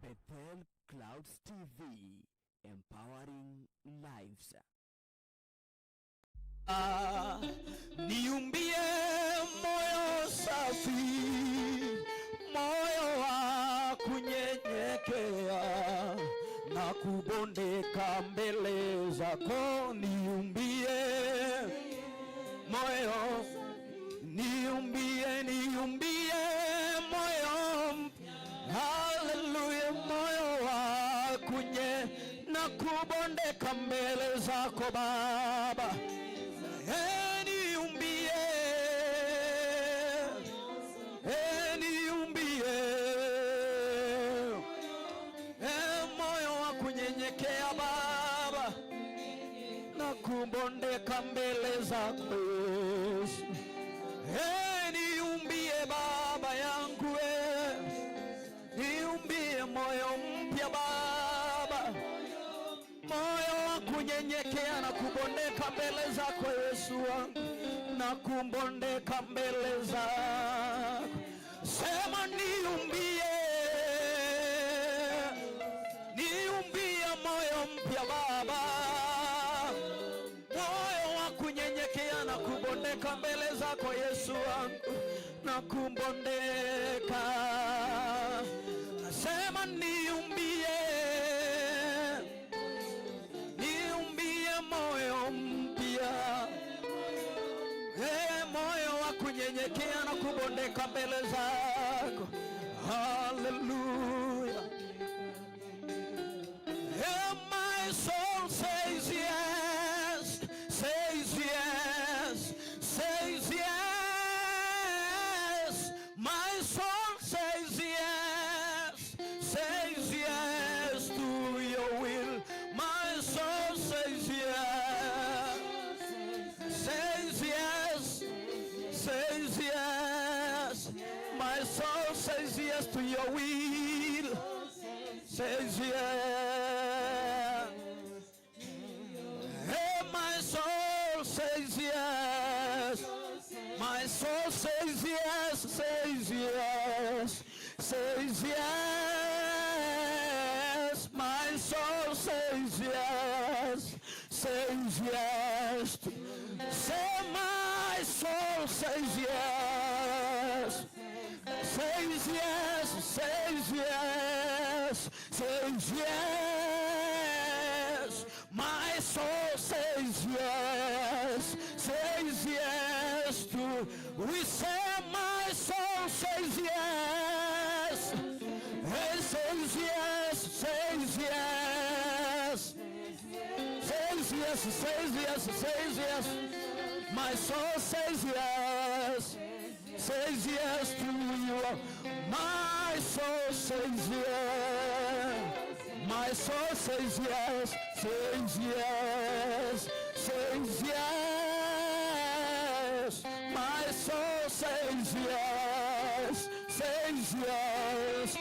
Bethel Clouds TV, empowering lives. Ah, niumbie moyo safi, moyo wa kunyenyekea na kubondeka mbele zako. Niumbie moyo, niumbie, niumbie moyo, haleluya, moyo wa kunye na kubondeka mbele zako Baba. Hey, niumbie, hey, niumbie, hey, moyo wa kunyenyekea Baba na kubondeka mbele zako Yesu. Hey, niumbie Baba yangu, eh, niumbie moyo mpya Baba, moyo wa kunyenyekea na kubondeka mbele zako Yesu wangu, na kubondeka mbele zako. Sema niumbie, niumbie moyo mpya Baba, moyo wa kunyenyekea na kubondeka mbele zako Yesu wangu, na kubondeka. Sema niumbie, niumbie moyo mpya, hey, moyo wa kunyenyekea na kubondeka mbele zako. Haleluya. Hey, my soul says yes, says yes, says yes. My soul says yes, says yes to your will. My soul says yes, says yes, says yes. My soul says yes to your will, says yes. Hey, my soul says yes. My soul says yes, says yes, says yes. My soul says yes, says yes. Say my soul says yes, says yes, says yes, says yes. My soul says yes, says yes to. We say my soul says yes, it says yes, says yes, says yes, says yes, says yes. My soul says yes, says yes to you. My soul says yes. My soul says yes, says yes, says yes. My soul says yes, says yes.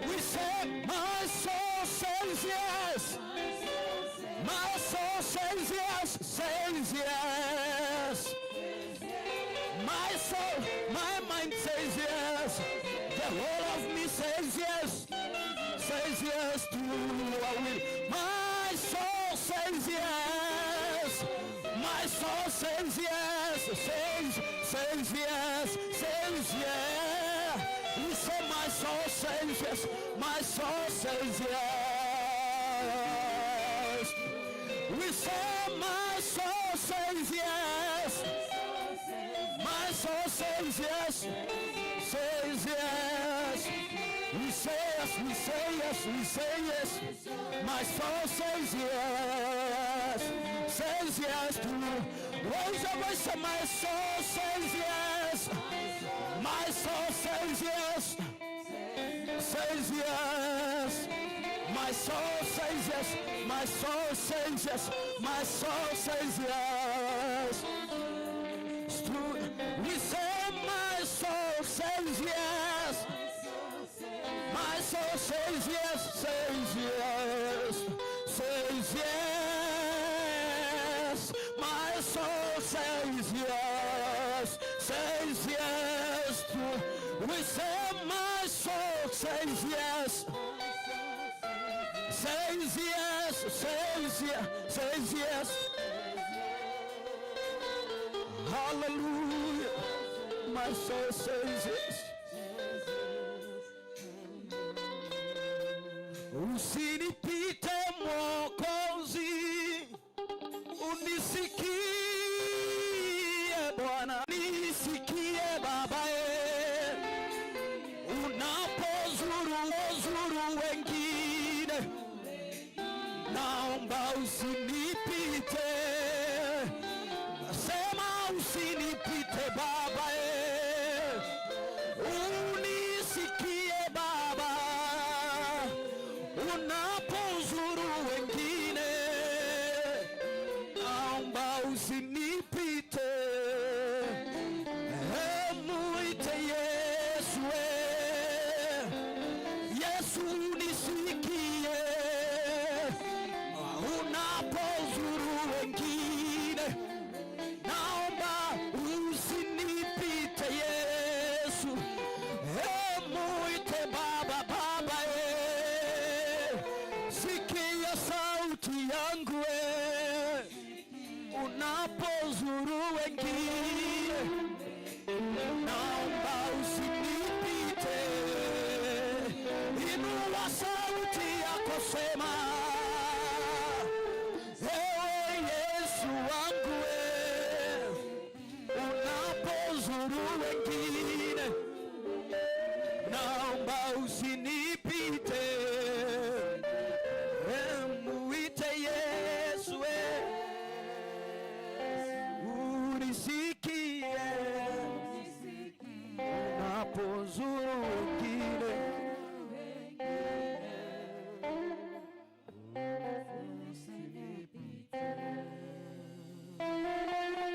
We say, my soul says yes. My soul says yes, says yes. My soul, my mind says yes. The whole of me says yes, says yes to your will. My soul says yes. My soul says yes, says yes, says yes. We say my soul says yes, my soul says yes. We say my soul says yes. My soul says yes, says yes. We say yes, we say yes, we say yes. My soul says yes, says yes to. Raise your voice, say, my soul says yes. My soul says yes, says yes. My soul says yes. My soul says yes. My soul says yes. We say my soul says yes. My soul says yes, says yes, says yes. My soul says yes, says yes. We say my soul says yes. Says yes, says yes, says yes. Hallelujah. My soul says yes. Usinipite Mwokozi, unisikie Bwana, nisikie Babae, unapozuru zuru wengine, naomba usinipite, sema usinipite Babae, unisikie Baba, unapozuru wengine, naomba usinipite. Muite Yesu, Yesu nisikie, unapozuru wengine, naomba usinipite Yesu. Muite Baba, Baba, sikia sauti yangu, unapozuru wengine, naomba usinipite. Inua sauti yako, sema, ewe Yesu wangu, unapozuru wengine, naomba usinipite. Muite Yesu, unisikie, unapozuru wengine.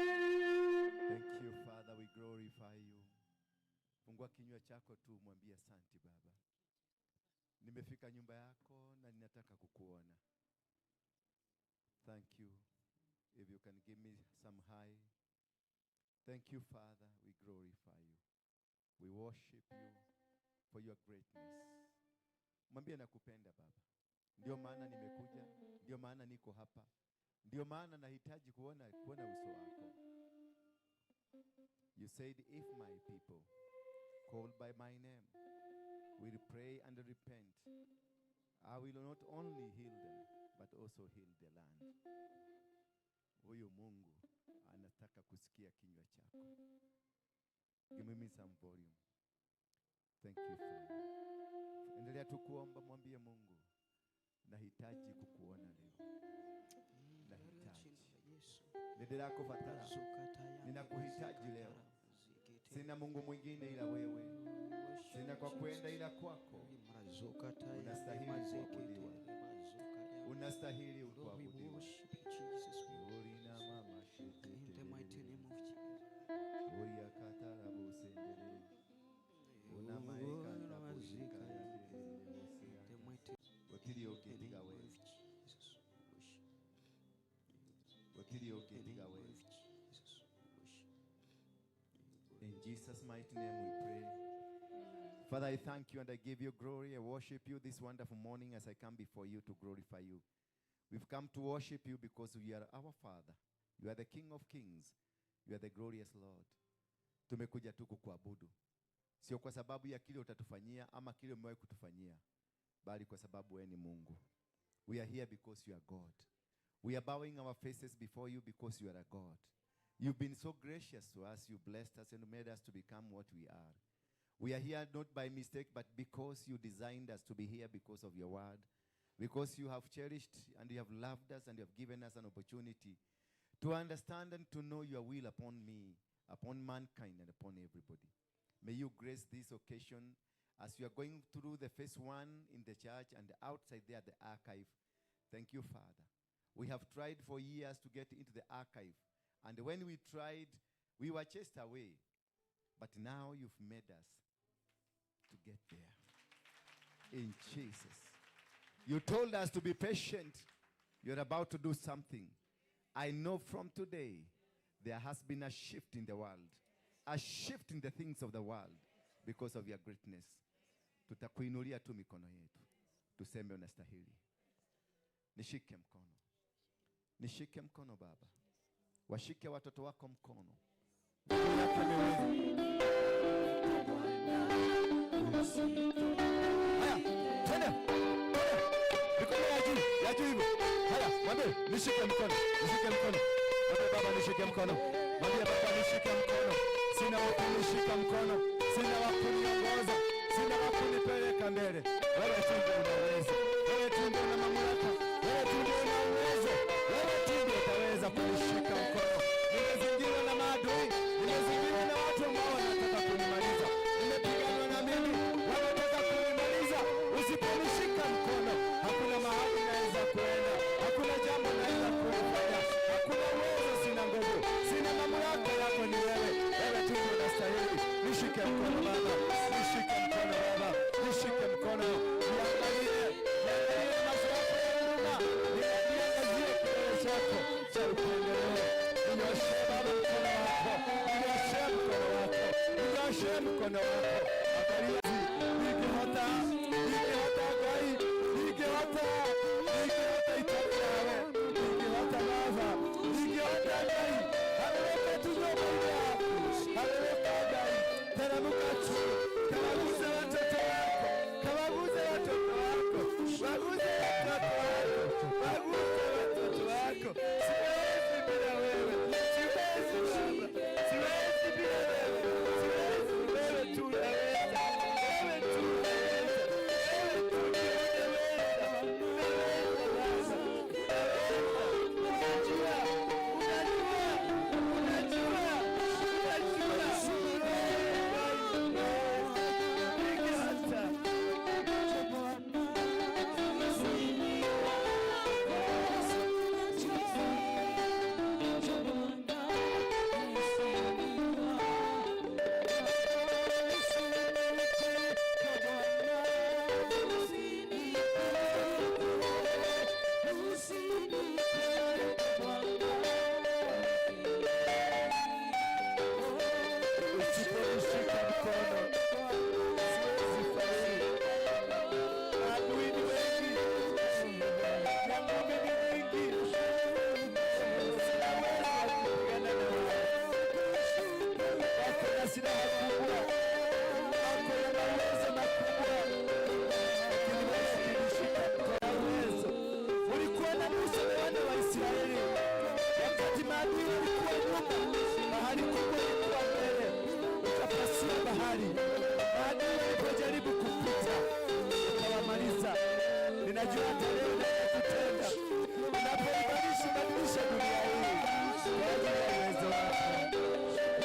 Thank you, Father, we glorify you. Fungua kinywa chako tu mwambie asante Baba. Nimefika nyumba yako na ninataka kukuona. Thank you. If you can give me some high. Thank you, Father. We glorify you. We worship you for your greatness. Mwambie nakupenda Baba. Ndio maana nimekuja, ndio maana niko hapa. Ndio maana nahitaji kuona uso wako. You said, "If my people called by my name will pray and repent, I will not only heal them, but also heal the land." Huyu Mungu anataka kusikia kinywa chako. Give me some volume. Thank you, Father. Endelea tu kuomba, mwambie Mungu, nahitaji kukuona leo. Nahitaji. Nĩndĩrakũbatara. Ninakuhitaji leo. Sina Mungu mwingine ila wewe. Sina kwa kwenda ila kwako. Unastahili kuabudiwa. Unastahili Lord, we kuabudiwa. Worship you, Jesus. Ori na mama shete In the mighty name of Jesus. Oria katara bosendere. Una maekanda boshika ya terere In the mighty Gũtirĩ ũngĩ name tiga of we. Jesus. We worship. Gũtirĩ ũngĩ In the tiga name we. of Jesus. We worship. In Jesus' mighty name we pray. Father, I thank you and I give you glory. I worship you this wonderful morning as I come before you to glorify you. We've come to worship you because you are our Father. You are the King of Kings. You are the glorious Lord. Tumekuja tu kukuabudu, sio kwa sababu ya kile utatufanyia ama kile umewahi kutufanyia, bali kwa sababu wewe ni Mungu. We are here because you are God. We are bowing our faces before you because you are a God. You've been so gracious to us. You blessed us and made us to become what we are. We are here not by mistake, but because you designed us to be here because of your word, because you have cherished and you have loved us and you have given us an opportunity to understand and to know your will upon me, upon mankind, and upon everybody. May you grace this occasion as we are going through the phase one in the church and outside there, the archive. Thank you, Father. We have tried for years to get into the archive. And when we tried, we were chased away. But now you've made us to get there. In Jesus. You told us to be patient. You're about to do something. I know from today there has been a shift in the world, a shift in the things of the world because of your greatness. Tutakuinulia tu mikono yetu, tuseme unastahili. Nishike mkono, nishike mkono Baba, washike watoto wako mkono. Yake miwili. Haya, twende, twende. Mikono ya juu, ya juu hivyo. Haya, mwambie nishike mkono, nishike mkono. Mwambie Baba nishike mkono. Mwambie Baba nishike mkono. Sina wa kunishika mkono, sina wa kuniongoza, sina wa kunipeleka mbele. Wewe tu ndio unaweza. Wewe tu ndio una mamlaka. Wewe tu ndio una uwezo. Wewe tu ndio utaweza kunishika mkono. Nimezingirwa na maadui, nimezingirwa na watu ambao wanataka kunimaliza. Nimepiganwa na mimi, wanataka kunimaliza. Usiponishika mkono, hakuna mahali naweza kuenda, hakuna jambo naweza kulifanya, hakuna uwezo, sina nguvu, sina mamlaka yako ni wewe. Wewe tu ndio unastahili. Nishike mkono Baba, nishike mkono Baba, nishike mkono, niangalie, niangalie macho yako ya huruma, niangazie kidole chako cha upendeleo. Ninyoshe Baba mkono wako, ninyoshe mkono wako, ninyoshe mkono wako. Angalia, nikihota, nikihota Ngai, nikihota, nikihota itarĩ nawe, nikihota Baba, nikihota Ngai, harũrũka tu nyũmba-inĩ yaku, harũrũka Ngai, teremka tu, kawaguze watoto wako, kawaguze watoto wako, waguze watoto wako, waguze watoto wako. Siwezi bila wewe, siwezi Baba, siwezi bila wewe, siwezi. Wewe tu unaweza, wewe tu unaweza, wewe tu ndio unaweza, unaweza Baba, unaweza, unajua, unajua, unajua, unajua, unaweza, nikihata. Usiponishika mkono siwezi faulu. Maadui ni wengi na ngumi ni nyingi, sina uwezo wa kupigana na wao. Wako na silaha kubwa, wako na mawezo makubwa, lakini wewe ukinishika mkono uwezo. Ulikuwa na Musa na wana wa Israeli wakati maadui walikuwa nyuma, bahari kubwa ilikuwa mbele, ukapasua bahari. Maadui walipojaribu kupita, ukawamaliza. Ninajua hata leo unaweza kutenda. Unapoibadilisha badilisha dunia hii kwa ajili ya uwezo wako.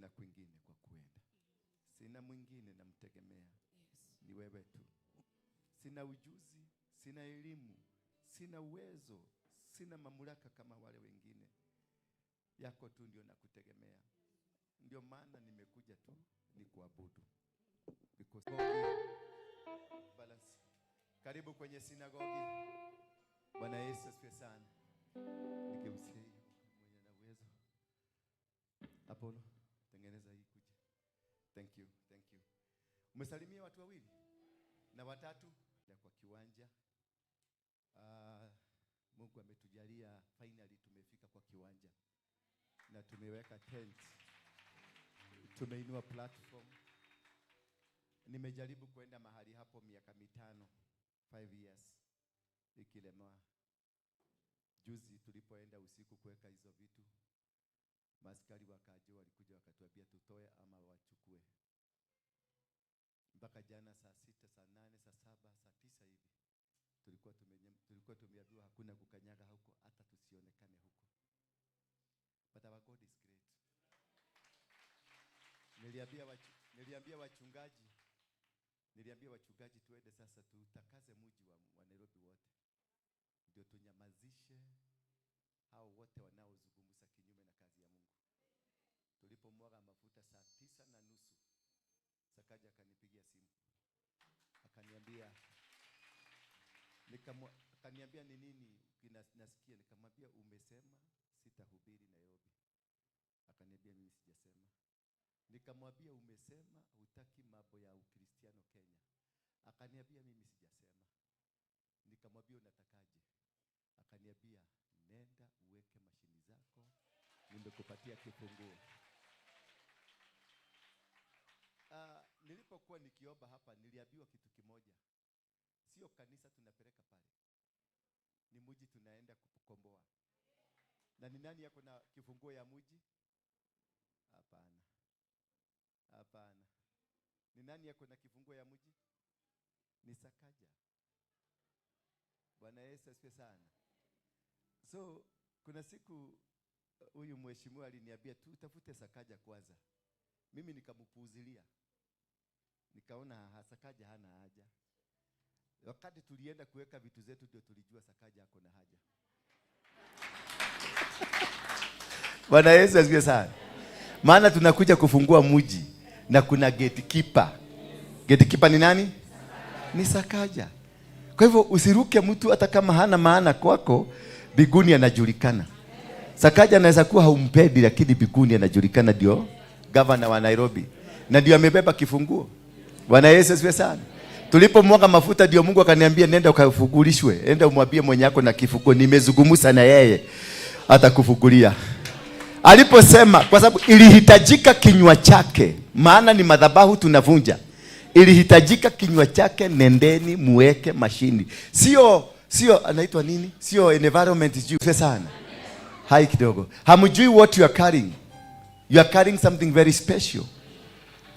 Sina kwingine kwa kuenda, sina mwingine namtegemea, ni wewe tu. Sina ujuzi, sina elimu, sina uwezo, sina mamlaka kama wale wengine. Yako tu ndio nakutegemea. Ndio maana nimekuja tu ni kuabudu. Because balance. Karibu kwenye sinagogi. Bwana Yesu asifiwe sana. Nigeuzie hiyo mwenye na uwezo. Apollo, tengeneza hii kuja. Thank you, thank you. Umesalimia watu wawili na watatu ya kwa kiwanja. Mungu ametujalia finally tumefika kwa kiwanja na tumeweka tent, tumeinua platform. Nimejaribu kwenda mahali hapo miaka 5, 5 years ikilemewa. Juzi tulipoenda usiku kuweka hizo vitu, maskari wakaje walikuja wakatuambia tutoe ama wachukue. Mpaka jana saa 6, saa 8, saa 7, saa 9 hivi tulikuwa tumeambiwa hakuna kukanyaga huko, hata tusionekane huko. But our God is great. Niliambia wachungaji tuende sasa tutakaze mji wa Nairobi wote, ndio tunyamazishe hao wote wanaozungumza kinyume na kazi ya Mungu. Tulipomwaga mafuta saa 9:30, Sakaja akanipigia simu. Akaniambia ni nini nasikia. Nikamwambia umesema sitahubiri Nairobi. Akaniambia mimi sijasema. Nikamwambia umesema hutaki mambo ya Ukristiano Kenya. Akaniambia mimi sijasema. Nikamwambia unatakaje? Akaniambia nenda uweke mashini zako, nimekupatia kifunguo. Nilipokuwa nikiomba hapa niliambiwa kitu kimoja. Sio kanisa tunapeleka pale, ni mji tunaenda kukomboa. Na ni nani yako na kifunguo ya mji? Hapana. Hapana. Ni nani yako na kifunguo ya mji? Ni Sakaja. Bwana Yesu asifiwe sana. So kuna siku huyu mheshimiwa aliniambia tutafute Sakaja kwanza. Mimi nikampuuzilia. Nikaona Sakaja hana haja. Wakati tulienda kuweka vitu zetu ndio tulijua Sakaja ako na haja. Bwana Yesu asifiwe sana. Maana tunakuja kufungua mji na kuna gatekeeper. Gatekeeper ni nani? Ni Sakaja. Kwa hivyo usiruke mtu hata kama hana maana kwako, biguni anajulikana. Sakaja anaweza kuwa haumpendi lakini biguni anajulikana, ndio governor wa Nairobi na ndio amebeba kifunguo. Bwana Yesu asifiwe sana. Tulipomwaga mafuta ndio Mungu akaniambia nenda ukafungulishwe, enda umwambie mwenye yako na kifunguo, nimezungumza na yeye atakufungulia. Aliposema, kwa sababu ilihitajika kinywa chake, maana ni madhabahu tunavunja. Ilihitajika kinywa chake, nendeni muweke mashini. Sio anaitwa nini? Sio environment juu sana. Hai kidogo. Hamjui what you are carrying. You are carrying something very special.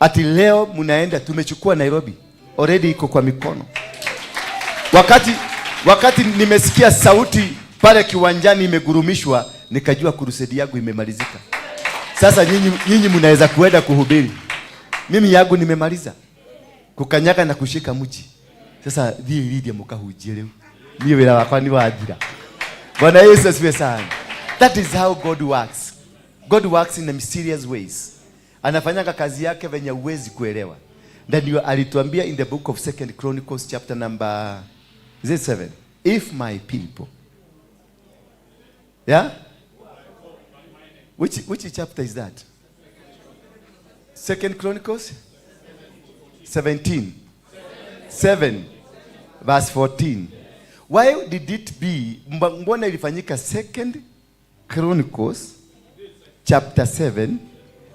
Ati leo mnaenda, tumechukua Nairobi. Already iko kwa mikono. Wakati nimesikia sauti pale kiwanjani imegurumishwa, nikajua crusade yangu imemalizika. Sasa nyinyi mnaweza kuenda kuhubiri. Mimi yangu nimemaliza. Kukanyaga na kushika mji. Sasa thiĩ Lydia mukahunjie rĩu. Niĩ wĩra wakwa ni wathira. Bwana Yesu asifiwe sana. That is how God works. God works in a mysterious ways. Anafanyanga kazi yake venye huwezi kuelewa. Na ndio alituambia in the book of 2 Chronicles chapter number, is it 7? If my people. Yeah? Which chapter is that? 2 Chronicles 17. 7 verse 14. Why did it be? Mbona ilifanyika 2 Chronicles chapter 7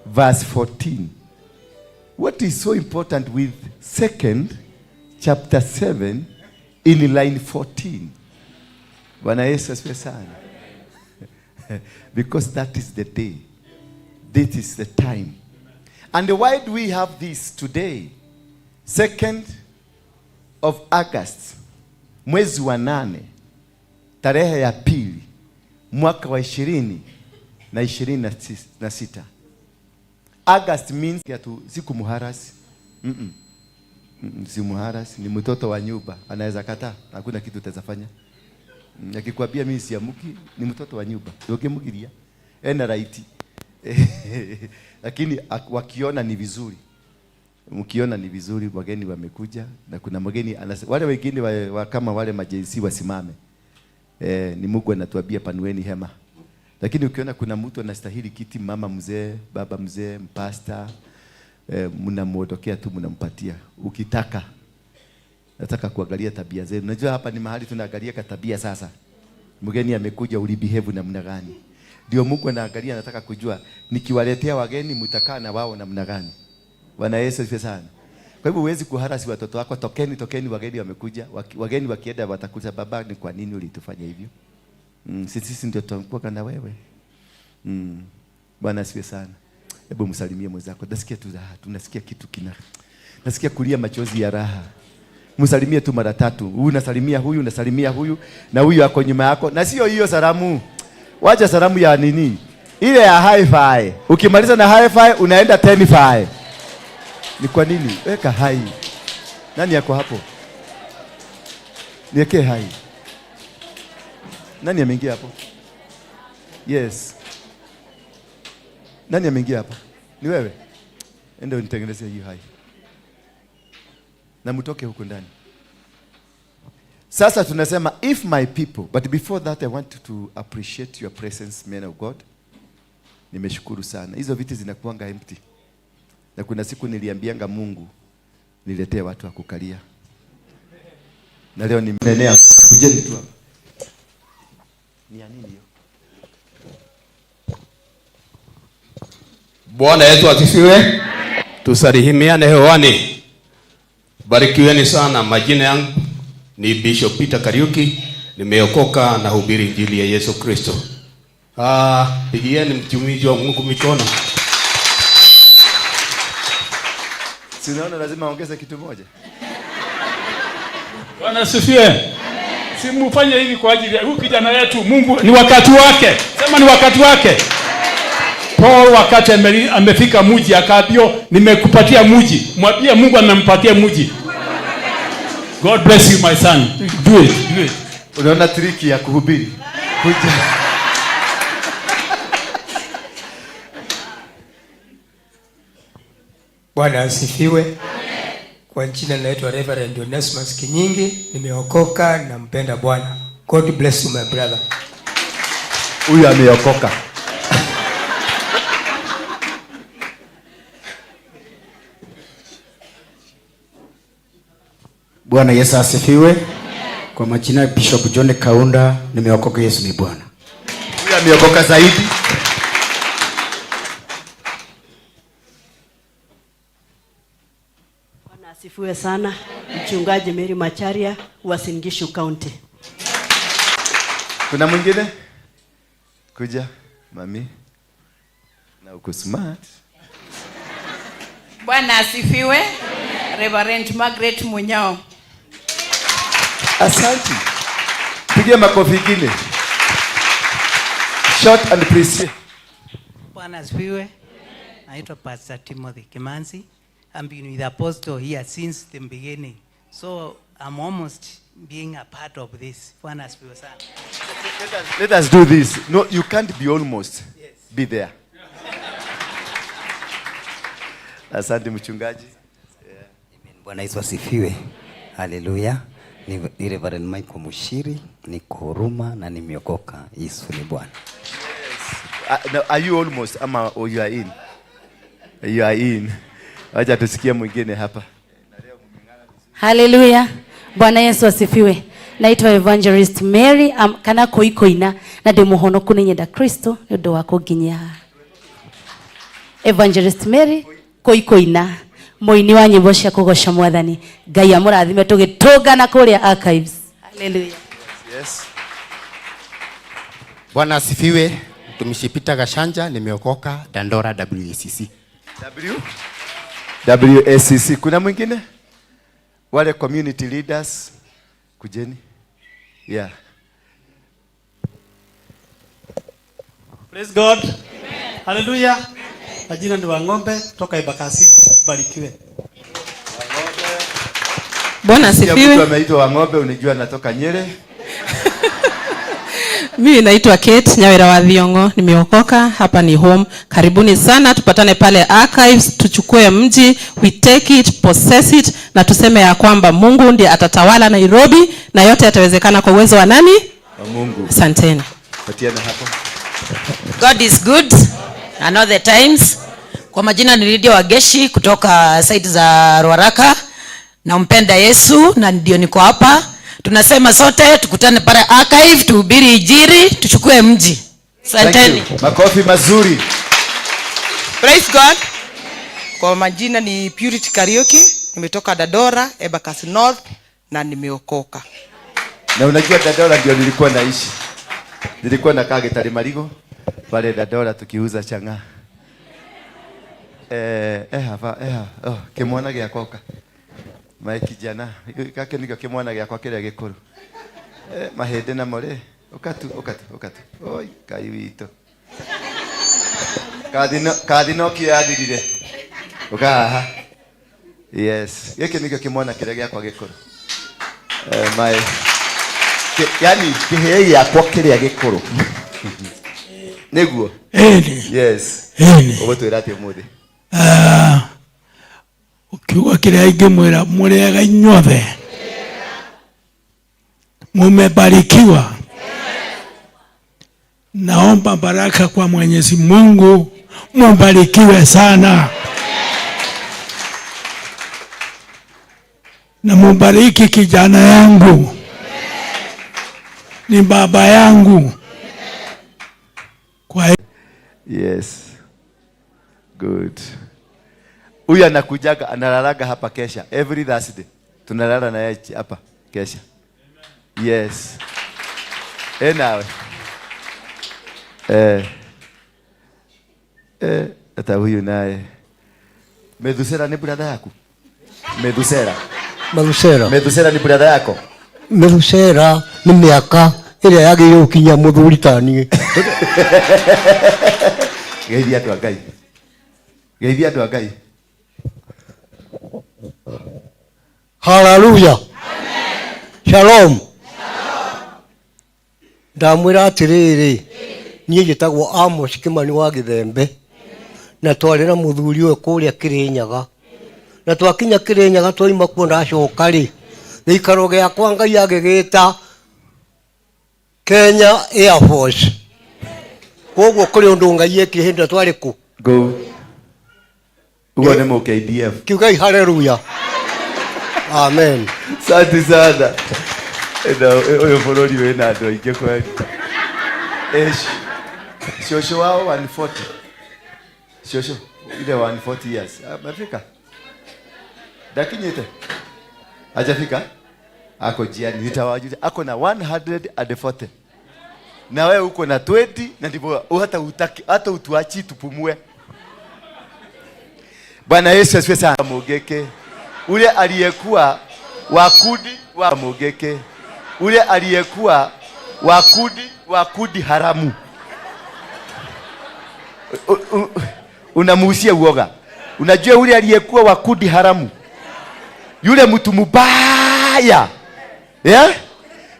verse 14? What is so important with 2 chapter 7 in line 14? Bwana Yesu asifiwe sana. Because that is the day. This is the time. And why do we have this today? 2nd of August, mwezi wa 8, tarehe ya 2, mwaka wa 2026. August means ya tu si kumharass. Si mharass, ni mtoto wa nyumba. Anaweza kataa, hakuna kitu utaweza fanya. Akikwambia mimi siamuki, ni mtoto wa nyumba. Ukimugiria ena right. Lakini wakiona ni vizuri, mkiona ni vizuri, wageni wamekuja na kuna mgeni wale wengine kama wale majensi wasimame. Ni Mungu anatuambia panueni hema. Lakini ukiona kuna mtu anastahili kiti, mama mzee, baba mzee, mpasta, mnamuondokea tu, mnampatia. Ukitaka, nataka kuangalia tabia zenu. Najua hapa ni mahali tunaangalia tabia sasa. Mgeni amekuja, ulibehave namna gani? Ndio Mungu anaangalia, anataka kujua nikiwaletea wageni mtakaa na wao namna gani. Bwana Yesu asifiwe sana. Kwa hivyo huwezi kuharass watoto wako, tokeni, tokeni, wageni wamekuja. Wageni wakienda watakuta, baba, ni kwa nini ulitufanya hivyo? Sisi ndio tutakuwa na wewe. Bwana asifiwe sana. Hebu msalimie mwenzako. Nasikia tu raha, tunasikia kitu kina. Nasikia kulia machozi ya raha. Msalimie tu mara tatu. Huyu unasalimia huyu, unasalimia huyu, na huyu ako nyuma yako. Na sio hiyo salamu. Wacha salamu ya nini? Ile ya hi-fi. Ukimaliza na hi-fi unaenda 10-fi. Ni kwa nini? Weka hai. Nani yako hapo? Niwekee hai. Nani ameingia hapo? Yes. Nani ameingia hapo? Ni wewe? Enda unitengenezee hiyo hai. Na mtoke huko ndani. Sasa tunasema if my people, but before that I want to appreciate your presence, men of God. Nimeshukuru sana. Hizo viti zinakuanga empty. Na kuna siku niliambianga Mungu niletee watu wa kukalia. Na leo nimenenea, kujeni tu hapa. Ni ya nini hiyo? Bwana Yesu asifiwe. Tusalimiane hewani. Barikiweni sana. Majina yangu ni Bishop Peter Kariuki. Nimeokoka na hubiri injili ya Yesu Kristo. Pigieni mtumishi wa Mungu mikono. Si unaona lazima aongeze kitu moja. Bwana asifiwe. Si mfanye hivi kwa ajili ya huyu kijana wetu. Mungu ni wakati wake. Sema ni wakati wake. Paul wakati amefika mji akaambiwa nimekupatia mji. Mwambie Mungu amempatia mji. God bless you my son. Do it, do it. Unaona triki ya kuhubiri. Kuja. Bwana asifiwe. Kwa jina naitwa Reverend Onesimus Kinyingi, nimeokoka na mpenda Bwana. God bless you my brother. Huyu ameokoka. Bwana Yesu asifiwe. Kwa majina Bishop John Kaunda, nimeokoka, Yesu ni Bwana. Huyu ameokoka zaidi. Bwana asifiwe sana. Mchungaji Mary Macharia wa Uasin Gishu County. Kuna mwingine? Kuja mami. Na uko smart. Bwana asifiwe. Reverend Margaret Munyao. Asante. Pigia makofi ingine. Short and precise. Bwana asifiwe. Naitwa Pastor Timothy Kimanzi. I've been with Apostle here since the beginning. So I'm almost being a part of this. Bwana asifiwe sana. Let us do this. No, you can't be almost. Yes. Be there. Asante mchungaji. Yeah. Bwana Yesu asifiwe. Haleluya. Ni Reverend Michael Mushiri, niko Huruma na nimeokoka. Yesu ni Bwana. Yes. Now, are you almost ama or you are in? You are in. Wacha tusikie mwingine hapa. Haleluya. Bwana Yesu asifiwe. Naitwa Evangelist Mary kana koikoina na ndi muhonoku ni nyenda Kristo ni undu wa kunginyia. Evangelist Mary koikoina muini wa nyimbo cia kugoca Mwathani. Ngai amurathime tugitungana kuria archives. Haleluya. Yes. Bwana asifiwe. Mtumishi Peter Gashanja, nimeokoka Dandora WACC. WACC. Kuna mwingine? Wale community leaders kujeni. Yeah. Praise God. Amen. Hallelujah. Amen. Majina ni Wang'ombe kutoka Embakasi. Barikiwe. Bwana Sikia asifiwe. Mtu ameitwa Wang'ombe, unijua natoka Nyeri. Mimi naitwa Kate Nyawira wa Thiongo, nimeokoka, hapa ni home. Karibuni sana, tupatane pale archives, tuchukue mji, we take it, possess it, na tuseme ya kwamba Mungu ndiye atatawala Nairobi na yote yatawezekana kwa uwezo wa nani? Wa Mungu. Asanteni. Patiana hapo. God is good and all the times. Kwa majina ni Lydia Wageshi kutoka site za Ruaraka. Nampenda Yesu na ndio niko hapa. Tunasema sote tukutane pale archive, tuhubiri Injili, tuchukue mji. Asanteni. Thank you. Makofi mazuri. Praise God. Kwa majina ni Purity Kariuki, nimetoka Dandora, Embakasi North na nimeokoka. Na unajua Dandora ndio nilikuwa naishi. Nilikuwa nakaa Gitari Marigo pale Dandora tukiuza chang'aa. Hapa, oh, kimwana gĩakwa ũka. Mae kijana, gake nĩkĩo kĩmwana gĩakwa kĩrĩa gĩkũrũ. Mahĩndĩ namo rĩ, ũka tu, ũka tu, ũka tu. Oi, Ngai witũ. Kathi no kĩo yathirire. Ũka haha. Yes, gĩkĩ nĩkĩo kĩmwana kĩrĩa gĩakwa gĩkũrũ. Mae. Yani kĩhĩĩ gĩakwa kĩrĩa gĩkũrũ. Nĩguo? Ĩni. Yes. Ĩni. Ũgũtwĩra atĩa ũmũthĩ? Kiugo kĩrĩa ingĩmwĩra, mũrĩega inyuothe, mumebarikiwa. Naomba baraka kwa Mwenyezi Mungu, mubarikiwe sana na mubariki kijana yangu, ni baba yangu. Kwa Yes. Good. Huyu anakujaga, analalaga hapa kesha every Thursday. Tunalala na yeye hapa kesha. Yes. Nawe. Hata huyu naye. Methusela ni brother yako? Methusela. Methusela. Methusela ni brother yako? Methusela ni miaka ĩrĩa yagĩrĩirwo gũkinya mũthuri ta niĩ. Geithia andũ a Ngai. Geithia andũ a Ngai. Hallelujah. Shalom. Ndamwĩra atĩrĩrĩ, niĩ njĩtagwo Amos Kĩmani wa Gĩthembe, na twarĩ na mũthuri ũyũ kũrĩa Kĩrĩnyaga, na twakinya Kĩrĩnyaga twaima kuo ndacoka rĩ, gĩikaro gĩakwa Ngai agĩgĩta Kenya Air Force. Koguo kũrĩ ũndũ Ngai ekire hĩndĩ ĩrĩa twarĩ kũ? Go. Ugo nĩ mũ KDF. Kiugai hallelujah. Amen. Asante sana. Eno, ũyũ bũrũri wĩna andũ aingĩ kweli. Shosho wao 140. Shosho ile 140 years. Amefika? Ndakinyite? Hajafika? Ako jiani, nitawajulia. Ako na 140. Na wewe uko na 20 na ndivyo hata utaki, hata utuachi tupumue. Bwana Yesu asifiwe sana. Mugeke. Ule aliyekuwa wakudi wa Mugeke. Ule aliyekuwa wakudi haramu. Unamuhusia uoga. Unajua ule aliyekuwa wakudi haramu. Yule mtu mubaya. Yeah?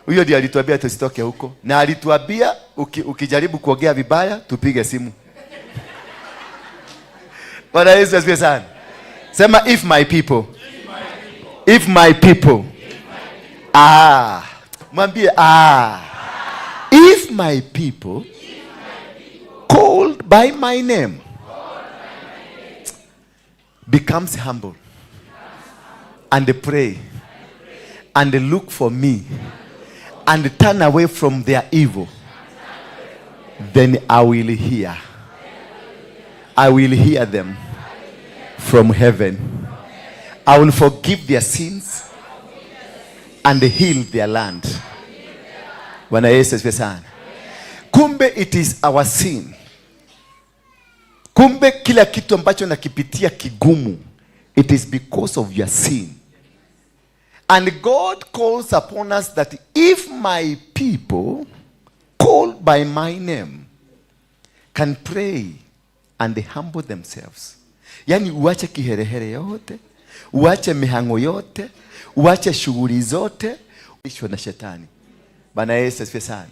Huyo ndiye alituambia tusitoke huko. Na alituambia ukijaribu kuongea vibaya tupige simu. Bwana Yesu asifiwe sana. Sema if my people. If my people. Mwambie If my people called by my name becomes humble and pray and look for me and turn away from their evil, then I will hear. I will hear them from heaven. I will forgive their sins and heal their land. Bwana Yesu asifiwe sana. Kumbe it is our sin. Kumbe kila kitu ambacho nakipitia kigumu, it is because of your sin. And God calls upon us that if my people called by my name can pray And they humble themselves. Yaani uache kiherehere yote, uache mihango yote, uache shughuli zote, ishwa na shetani. Bwana Yesu asifiwe sana.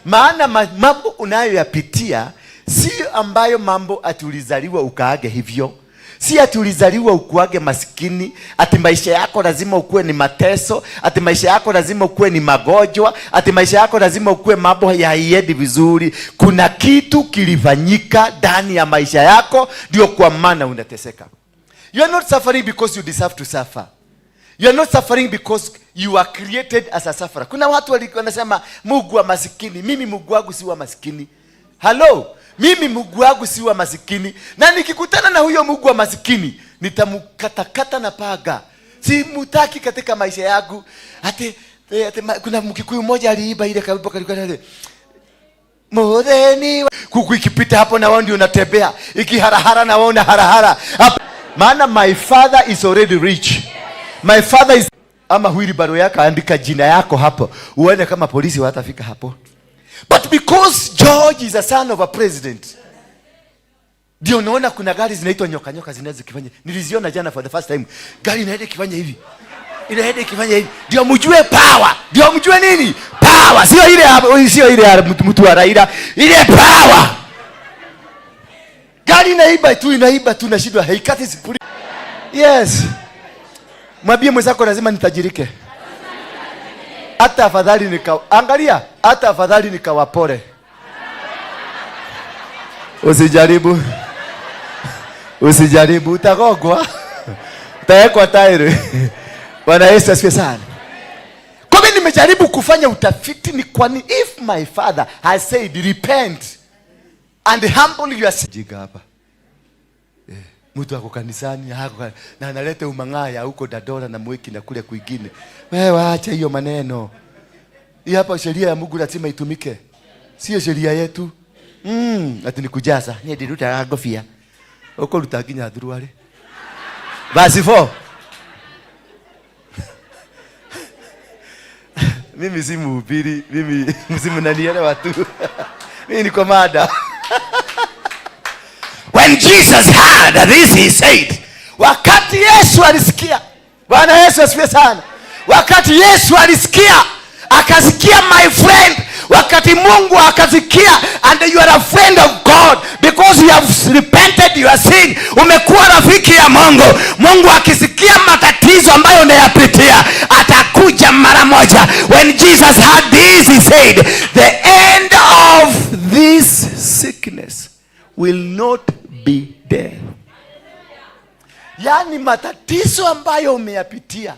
Maana mambo unayoyapitia sio ambayo mambo ati ulizaliwa ukaage hivyo. Si ati ulizaliwa ukuage masikini, ati maisha yako lazima ukuwe ni mateso, ati maisha yako lazima ukuwe ni magonjwa, ati maisha yako lazima ukuwe mambo hayaendi vizuri. Kuna kitu kilifanyika ndani ya maisha yako, ndio kwa maana unateseka. You are not suffering because you deserve to suffer. You are not suffering because you are created as a sufferer. Kuna watu wanasema Mungu wa masikini, mimi Mungu wangu si wa masikini. Hello, mimi Mungu wangu si wa masikini. Na nikikutana na huyo Mungu wa masikini, nitamkatakata na paga. Simutaki katika maisha yangu. Ate kuna Mkikuyu mmoja aliiba ile kawimbo kalikuwa na Mutheni kuku ikipita hapo na wao ndio unatembea, ikiharahara na wao na harahara. Hapa, maana my father is already rich. My father is ama wheelbarrow yako andika jina yako hapo, uone kama polisi watafika hapo. But because George is a son of a president, ndio unaona kuna gari zinaitwa nyoka nyoka zinaweza kifanya. Niliziona jana for the first time. Gari inaenda ikifanya hivi. Inaenda ikifanya hivi. Ndio mjue power. Ndio mjue nini? Power. Sio ile ya, sio ile ya mtu wa Raila. Ile power. Gari inaiba tu, inaiba tu, nashindwa haikati sifuri. Yes. Mwambie mwenzako lazima nitajirike. Hata afadhali nika angalia, hata afadhali nikawapore. Usijaribu. Usijaribu, utagogwa. Utawekwa tairi. Bwana Yesu asifiwe sana. Kwa mimi nimejaribu kufanya utafiti ni kwani if my father has said repent and humble yourself. Jiga hapa. Mtu ako kanisani, hako na analeta umang'aya huko Dandora na Mwiki na kule kwingine. Wewe acha hiyo maneno. Hii hapa sheria ya Mungu lazima itumike. Sio sheria yetu. Ati ni kujaza. Ni ndiruta ngobia. Uko ruta nginya thuruarĩ. Verse 4. Mimi si mhubiri, mimi si mnanielewa tu. Mimi niko mada. When Jesus heard this he said, wakati Yesu alisikia. Bwana Yesu asifiwe sana. Wakati Yesu alisikia, akasikia my friend. Wakati Mungu akasikia, and you are a friend of God because you have repented your sin. Umekuwa rafiki ya Mungu. Mungu akisikia matatizo ambayo unayapitia, atakuja mara moja. When Jesus heard this he said, the end of this sickness will not be death. Yaani matatizo ambayo umeyapitia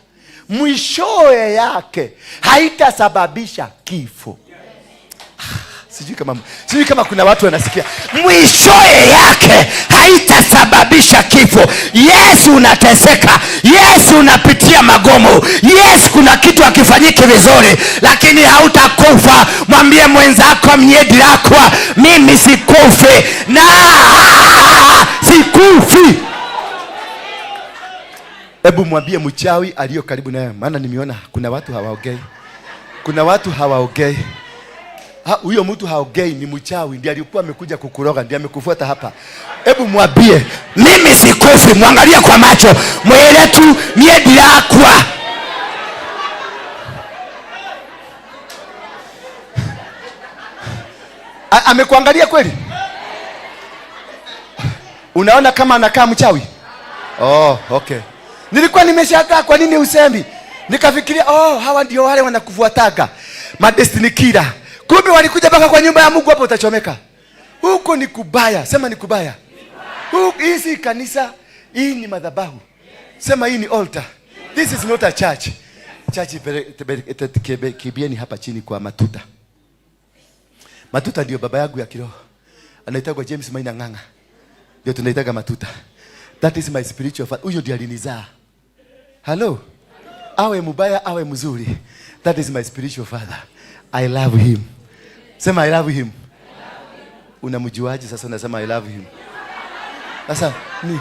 mwishowe yake haitasababisha kifo. Sijui kama kuna watu wanasikia. Mwishowe yake haitasababisha kifo. Yesu unateseka, Yesu unapitia magumu, Yesu kuna kitu hakifanyiki vizuri, lakini hautakufa. Mwambie mwenzako mnyedirakwa, mimi sikufi na sikufi. Hebu mwambie mchawi aliyo karibu naye, maana nimeona kuna watu hawaongei. Kuna watu hawaongei. Huyo mtu haongei, ni mchawi, ndiye alikuwa amekuja kukuroga, ndiye amekufuata hapa. Hebu mwambie, mimi sikufi. Mwangalie kwa macho, mwele tu miedirakwa. Amekuangalia kweli? Unaona kama anakaa mchawi? Oh, okay. Nilikuwa nimeshangaa kwa nini usemi. Nikafikiria, oh, hawa ndio wale wanakufuataga. Madestiny killer. Kumbe walikuja mpaka kwa nyumba ya Mungu, hapo utachomeka. Huko ni kubaya. Sema ni kubaya. Huko, hii si kanisa, hii ni madhabahu. Sema hii ni altar. This is not a church. Church kibieni hapa chini kwa Matuta. Matuta ndio baba yangu ya kiroho. Anaitwa James Maina Ng'ang'a. Ndio tunaitaga Matuta. That is my spiritual father. Huyo ndiye alinizaa. Hello. Awe mubaya awe mzuri. That is my spiritual father. I love him. Sema I love him. Unamjuaje sasa unasema I love him? Sasa ni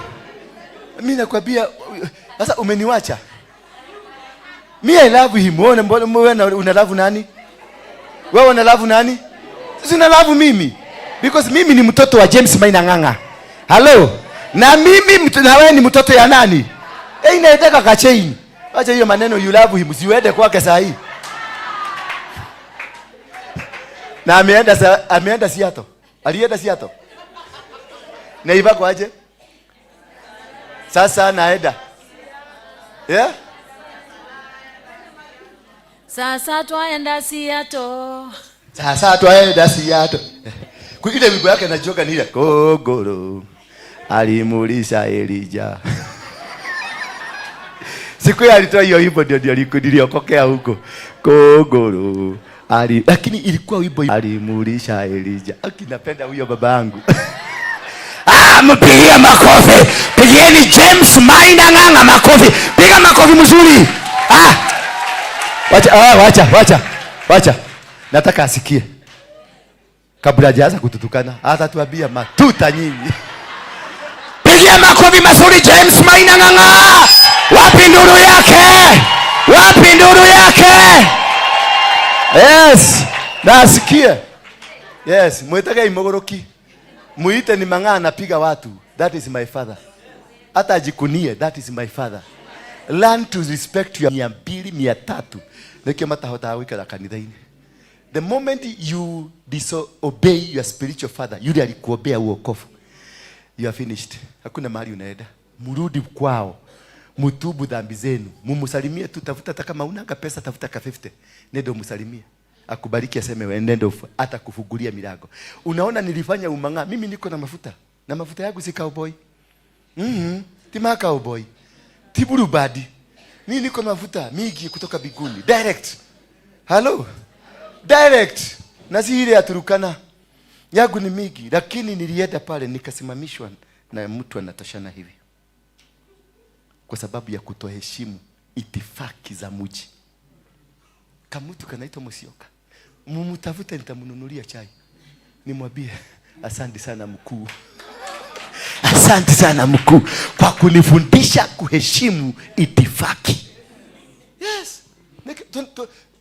mimi nakwambia sasa umeniwacha. Me I love him. Wewe mbona wewe una love nani? Wewe una love nani? Sisi una love mimi. Because mimi ni mtoto wa James Maina Ng'ang'a. Halo, na mimi na wewe ni mtoto ya nani? Eh, inaendeka ka chain. Acha hiyo maneno you love him, siuende kwake saa hii. Na ameenda Seattle. Alienda Seattle. Na ibako aje? Sasa naenda. Yeah? Sasa twaenda Seattle. Sasa twaenda Seattle. Kwa ile wimbo yake najoga ni ile Kogoro alimulisha Elijah. Siku ya alitoa hiyo wimbo ndio niliokokea huko. Kogoro ali, lakini ilikuwa wimbo alimulisha Elijah. Akinapenda huyo baba yangu. Ah, mpigie makofi. Pigieni James Maina Ng'ang'a makofi. Piga makofi mzuri. Ah. Wacha, ah, wacha, wacha. Wacha. Nataka asikie. Kabla hajaanza kututukana, atatuambia matuta nyinyi. Pigia makofi mazuri James Maina Ng'ang'a. Wapi nduru yake? Wapi nduru yake? Yes, na asikie. Yes, mwitage imogoroki. Muite ni Mang'aa anapiga watu. That is my father. Hata ajikunie, that is my father. Learn to respect your 200, 300. Nikio matahota gwikara kanitha-inĩ. The moment you disobey your spiritual father, yule alikuombea uokovu, you are finished. Hakuna mahali unaenda. Mrudi kwao. Mutubu dhambi zenu. Mumusalimie tu, tafuta hata kama una pesa, tafuta ka 50. Nenda umsalimie. Akubariki aseme wewe nenda atakufungulia milango. Unaona nilifanya umang'aa. Mimi niko na mafuta. Na mafuta yangu si cowboy. Ti ma cowboy. Ti bulubadi. Mimi niko na mafuta mingi kutoka biguni. Direct. Hello. Direct. Na si ile ya Turukana. Yangu ni mingi, lakini nilienda pale nikasimamishwa na mtu anatoshana hivi. Kwa sababu ya kutoheshimu itifaki za mji. Kamutu kanaitwa Musyoka. Mumutafute, nitamnunulia chai. Nimwambie asante sana mkuu. Asante sana mkuu kwa kunifundisha kuheshimu itifaki. Yes.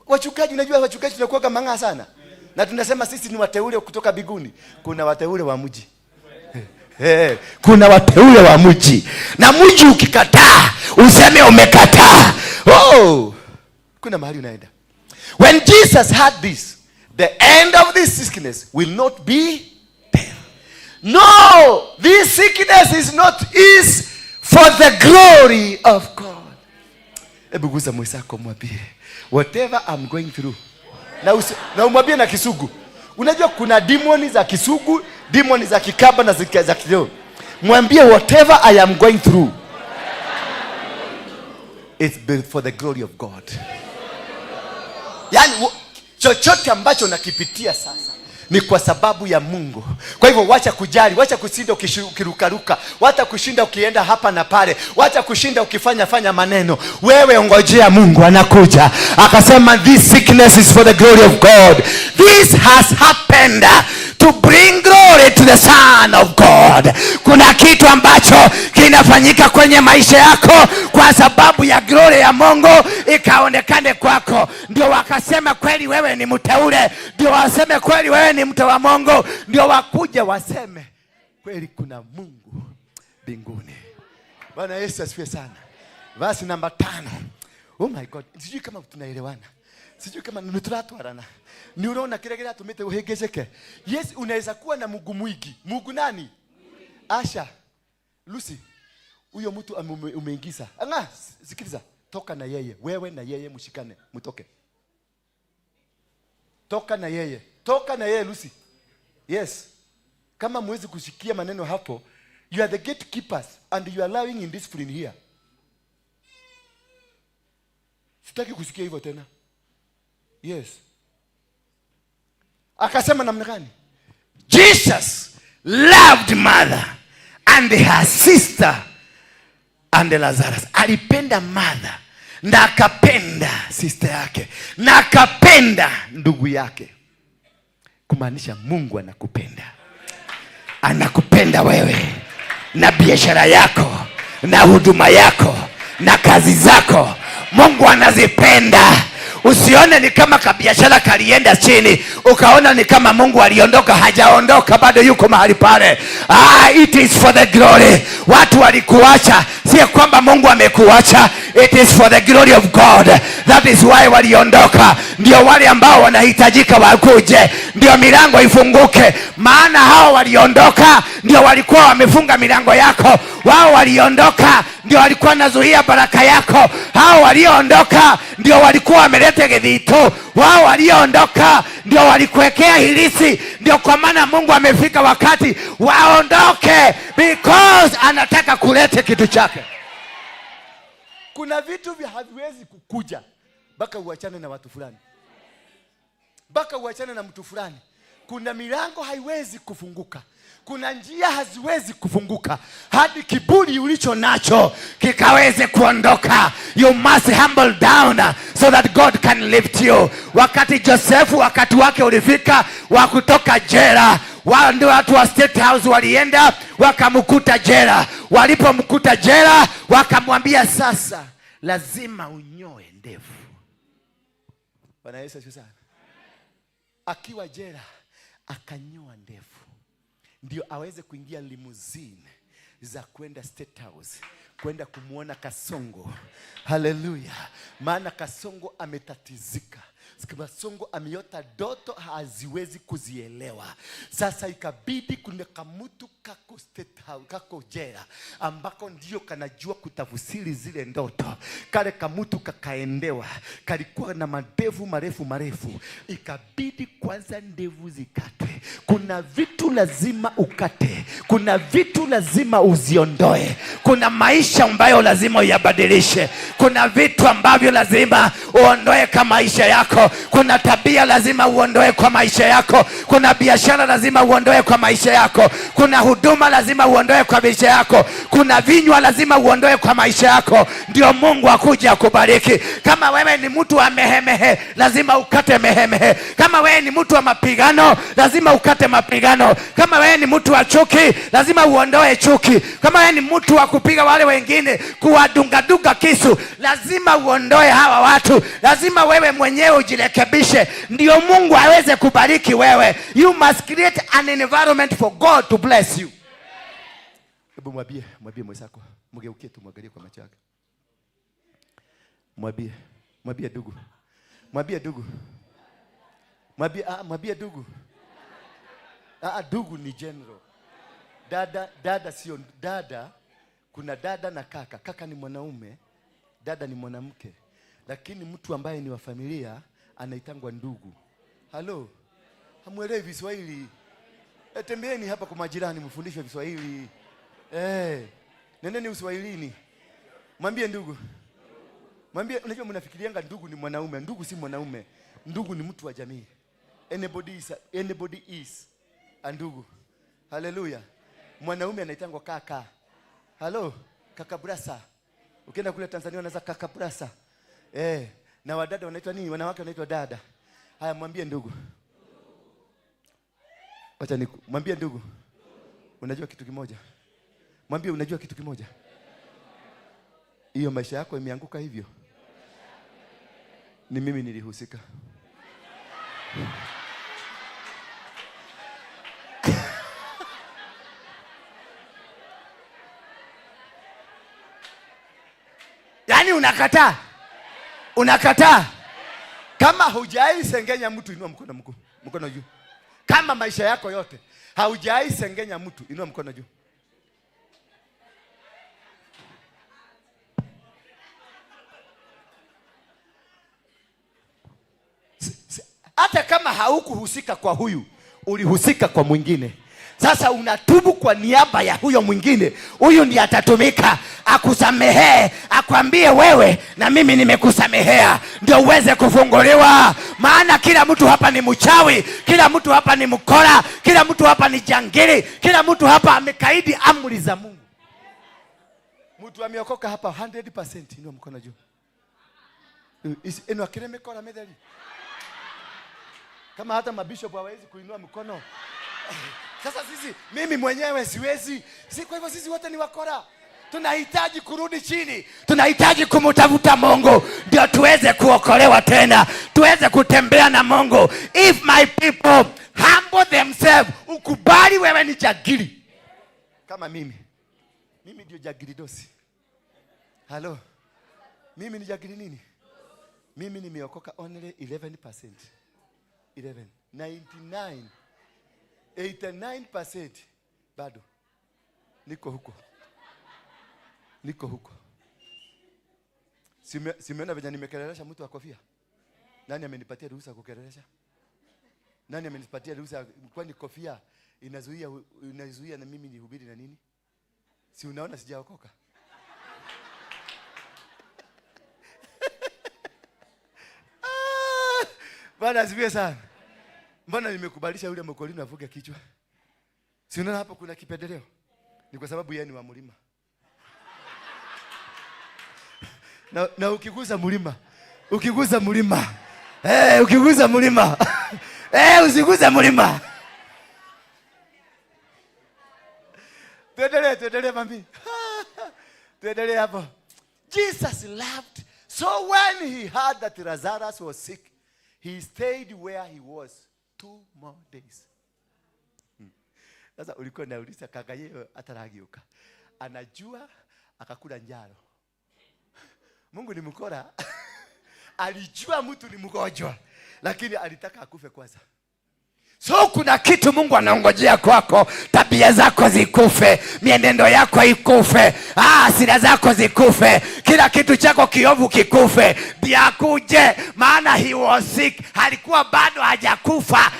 Wachungaji, unajua wachungaji tunakuwa mang'aa sana. Na tunasema sisi ni wateule kutoka biguni. Kuna wateule wa mji. Kuna wateule wa mji. Na mji ukikataa, useme umekataa. Oh! Kuna mahali unaenda. When Jesus had this, the end of this sickness will not be death. No, this sickness is not is for the glory of God. Hebu guza mwenzako mwambie, whatever I'm going through. Na umwambie na Kisugu. Unajua kuna demoni za Kisugu, demoni za Kikamba na za Kideo. Mwambie whatever I am going through, it's for the glory of God. Yaani chochote ambacho nakipitia sasa ni kwa sababu ya Mungu. Kwa hivyo wacha kujali, wacha kushinda ukirukaruka, wacha kushinda ukienda hapa na pale, wacha kushinda ukifanya fanya maneno. Wewe ongojea Mungu anakuja. Akasema this sickness is for the glory of God. This has happened to bring glory to the Son of God. Kuna kitu ambacho kinafanyika kwenye maisha yako kwa sababu ya glory ya Mungu ikaonekane kwako. Ndio wakasema kweli wewe ni mteule. Ndio waseme kweli wewe ni mtu wa Mungu. Ndio wakuja waseme kweli kuna Mungu mbinguni. Bwana Yesu asifiwe sana. Verse namba 5. Oh my God, sijui kama tunaelewana. Sijui kama turatwarana. Ni unaona kile kile atumite uhengeceke. Yes, unaweza kuwa na Mungu mwingi. Mungu nani? Asha. Lucy. Huyo mtu umeingiza. Anga, sikiliza. Toka na yeye. Wewe na yeye mshikane, mtoke. Toka na yeye. Toka na yeye Lucy. Yes. Kama mwezi kushikia maneno hapo, you are the gatekeepers and you are allowing indiscipline here. Sitaki kusikia hivyo tena. Yes. Akasema namna gani? Jesus loved mother and her sister and Lazarus. Alipenda mother na akapenda sister yake na akapenda ndugu yake. Kumaanisha Mungu anakupenda. Anakupenda wewe na biashara yako na huduma yako na kazi zako. Mungu anazipenda. Usione ni kama kabiashara kalienda chini, ukaona ni kama Mungu aliondoka. Hajaondoka, bado yuko mahali pale. It is for the glory. Watu walikuacha, si kwamba Mungu amekuacha. It is for the glory of God. That is why waliondoka. Ndio wale ambao wanahitajika wakuje, ndio milango ifunguke. Maana hao waliondoka ndio walikuwa wamefunga milango yako. Wao waliondoka ndio walikuwa wanazuia baraka yako. Hao walioondoka ndio walikuwa wameleta githito. Wao walioondoka ndio walikuwekea hilisi. Ndio kwa maana Mungu amefika wakati waondoke, because anataka kuleta kitu chake. Kuna vitu vya haviwezi kukuja mpaka uachane na watu fulani, mpaka uachane na mtu fulani. Kuna milango haiwezi kufunguka, kuna njia haziwezi kufunguka hadi kiburi ulicho nacho kikaweze kuondoka. You must humble down so that God can lift you. Wakati Josefu wakati wake ulifika wa kutoka jela, ndio watu wa State House walienda wakamkuta jela. Walipomkuta jela wakamwambia, sasa lazima unyoe ndevu. Bwana Yesu asifiwe sana. Akiwa jela akanyoa ndevu ndio aweze kuingia limousine za kwenda State House, kwenda kumuona Kasongo. Haleluya! Maana Kasongo ametatizika. Kasongo ameota ndoto haziwezi kuzielewa. Sasa ikabidi kuna kamutu kako State House, kako jela, ambako ndio kanajua kutafsiri zile ndoto. Kale kamutu kakaendewa, kalikuwa na madevu marefu marefu, ikabidi kwanza ndevu zikatwe. Kuna vitu lazima ukate, kuna vitu lazima uziondoe, kuna maisha ambayo lazima uyabadilishe, kuna vitu ambavyo lazima uondoe kwa maisha yako, kuna tabia lazima uondoe kwa maisha yako, kuna biashara lazima uondoe kwa maisha yako, kuna huduma lazima uondoe kwa maisha yako, kuna vinywa lazima uondoe kwa maisha yako, ndio Mungu akuje akubariki. Kama wewe ni mtu wa mehemehe, lazima ukate mehemehe. Kama wewe ni mtu wa mapigano, lazima ukate mapigano. Kama wewe ni mtu wa chuki, lazima uondoe chuki. Kama wewe ni mtu wa kupiga wale wengine, kuwadungadunga kisu, lazima uondoe hawa watu. Lazima wewe mwenyewe ujirekebishe, ndio Mungu aweze kubariki wewe. You must create an environment for God to bless you. Hebu mwambie mwenzako, mgeukie tu, mwangalie kwa macho yake. Mwambie, mwambie ndugu. Mwambie ndugu. Mwambie, mwambie ndugu. Ndugu ni general. Dada, dada sio dada. Kuna dada na kaka. Kaka ni mwanaume, dada ni mwanamke. Lakini mtu ambaye ni wa familia anaitangwa ndugu. Halo? Hamuelewi Kiswahili? Tembeeni hapa kwa majirani mfundishwe Kiswahili. Nendeni Uswahilini. Mwambie ndugu. Mwambie, unajua mnafikirianga ndugu ni mwanaume. Ndugu si mwanaume. Ndugu ni mtu wa jamii. Anybody is a ndugu. Haleluya. Mwanaume anaitangwa kaka. Halo, kaka brasa. Ukienda kule Tanzania wanaanza kaka brasa. Na wadada wanaitwa nini? Wanawake wanaitwa dada. Haya, mwambie ndugu. Acha ni mwambie ndugu. Unajua kitu kimoja? Mwambie unajua kitu kimoja? Hiyo maisha yako imeanguka hivyo, ni mimi nilihusika. Yaani unakataa. Unakataa. Kama hujai sengenya mtu, inua mkono mkuu, mkono juu. Kama maisha yako yote haujai sengenya mtu, inua mkono juu. Hata kama haukuhusika kwa huyu, ulihusika kwa mwingine. Sasa unatubu kwa niaba ya huyo mwingine. Huyu ndiye atatumika akusamehee, akwambie wewe na mimi nimekusamehea, ndio uweze kufunguliwa. Maana kila mtu hapa ni mchawi, kila mtu hapa ni mkora, kila mtu hapa ni jangili, kila mtu hapa amekaidi amri za Mungu. Mtu ameokoka hapa 100%, inua mkono juu. Inua kile mikono mitheri. Kama hata mabishop hawawezi kuinua mkono. Sasa sisi, mimi mwenyewe siwezi. Si kwa hivyo sisi wote ni wakora. Tunahitaji kurudi chini, tunahitaji kumtafuta Mungu ndio tuweze kuokolewa tena, tuweze kutembea na Mungu. If my people humble themselves, ukubali wewe ni jagiri kama mimi. Mimi ndio jagiri dosi. Halo, mimi ni jagiri nini? Mimi nimeokoka only 11%. 11, 99, 89% bado niko huko, niko huko. Simeona venye nimekelelesha mtu wa kofia? Nani amenipatia ruhusa ya kukelelesha? Nani amenipatia ruhusa? Kwani kofia inazuia na mimi nihubiri na nini? Si unaona sijaokoka? Bwana asifiwe sana. Mbona nimekubalisha yule mkolino avuke kichwa? Si unaona hapo kuna kipendeleo? Ni kwa sababu yeye ni wa mlima. Na ukigusa mlima, ukigusa mlima. Ukigusa mlima. Usiguze mlima. Tuendelee, tuendelee mami. Tuendelee hapo. Jesus loved. So when he heard that Lazarus was sick, he stayed where he was 2 more days. Sasa ulikuwa unauliza kaka yeye ataragiuka. Anajua akakula njaro. Mungu ni mkora. Alijua mtu ni mgonjwa, lakini alitaka akufe kwanza. So kuna kitu Mungu anaongojea kwako, tabia zako zikufe, mienendo yako ikufe, hasira zako zikufe, kila kitu chako kiovu kikufe, ndiye akuje. Maana he was sick, alikuwa bado hajakufa.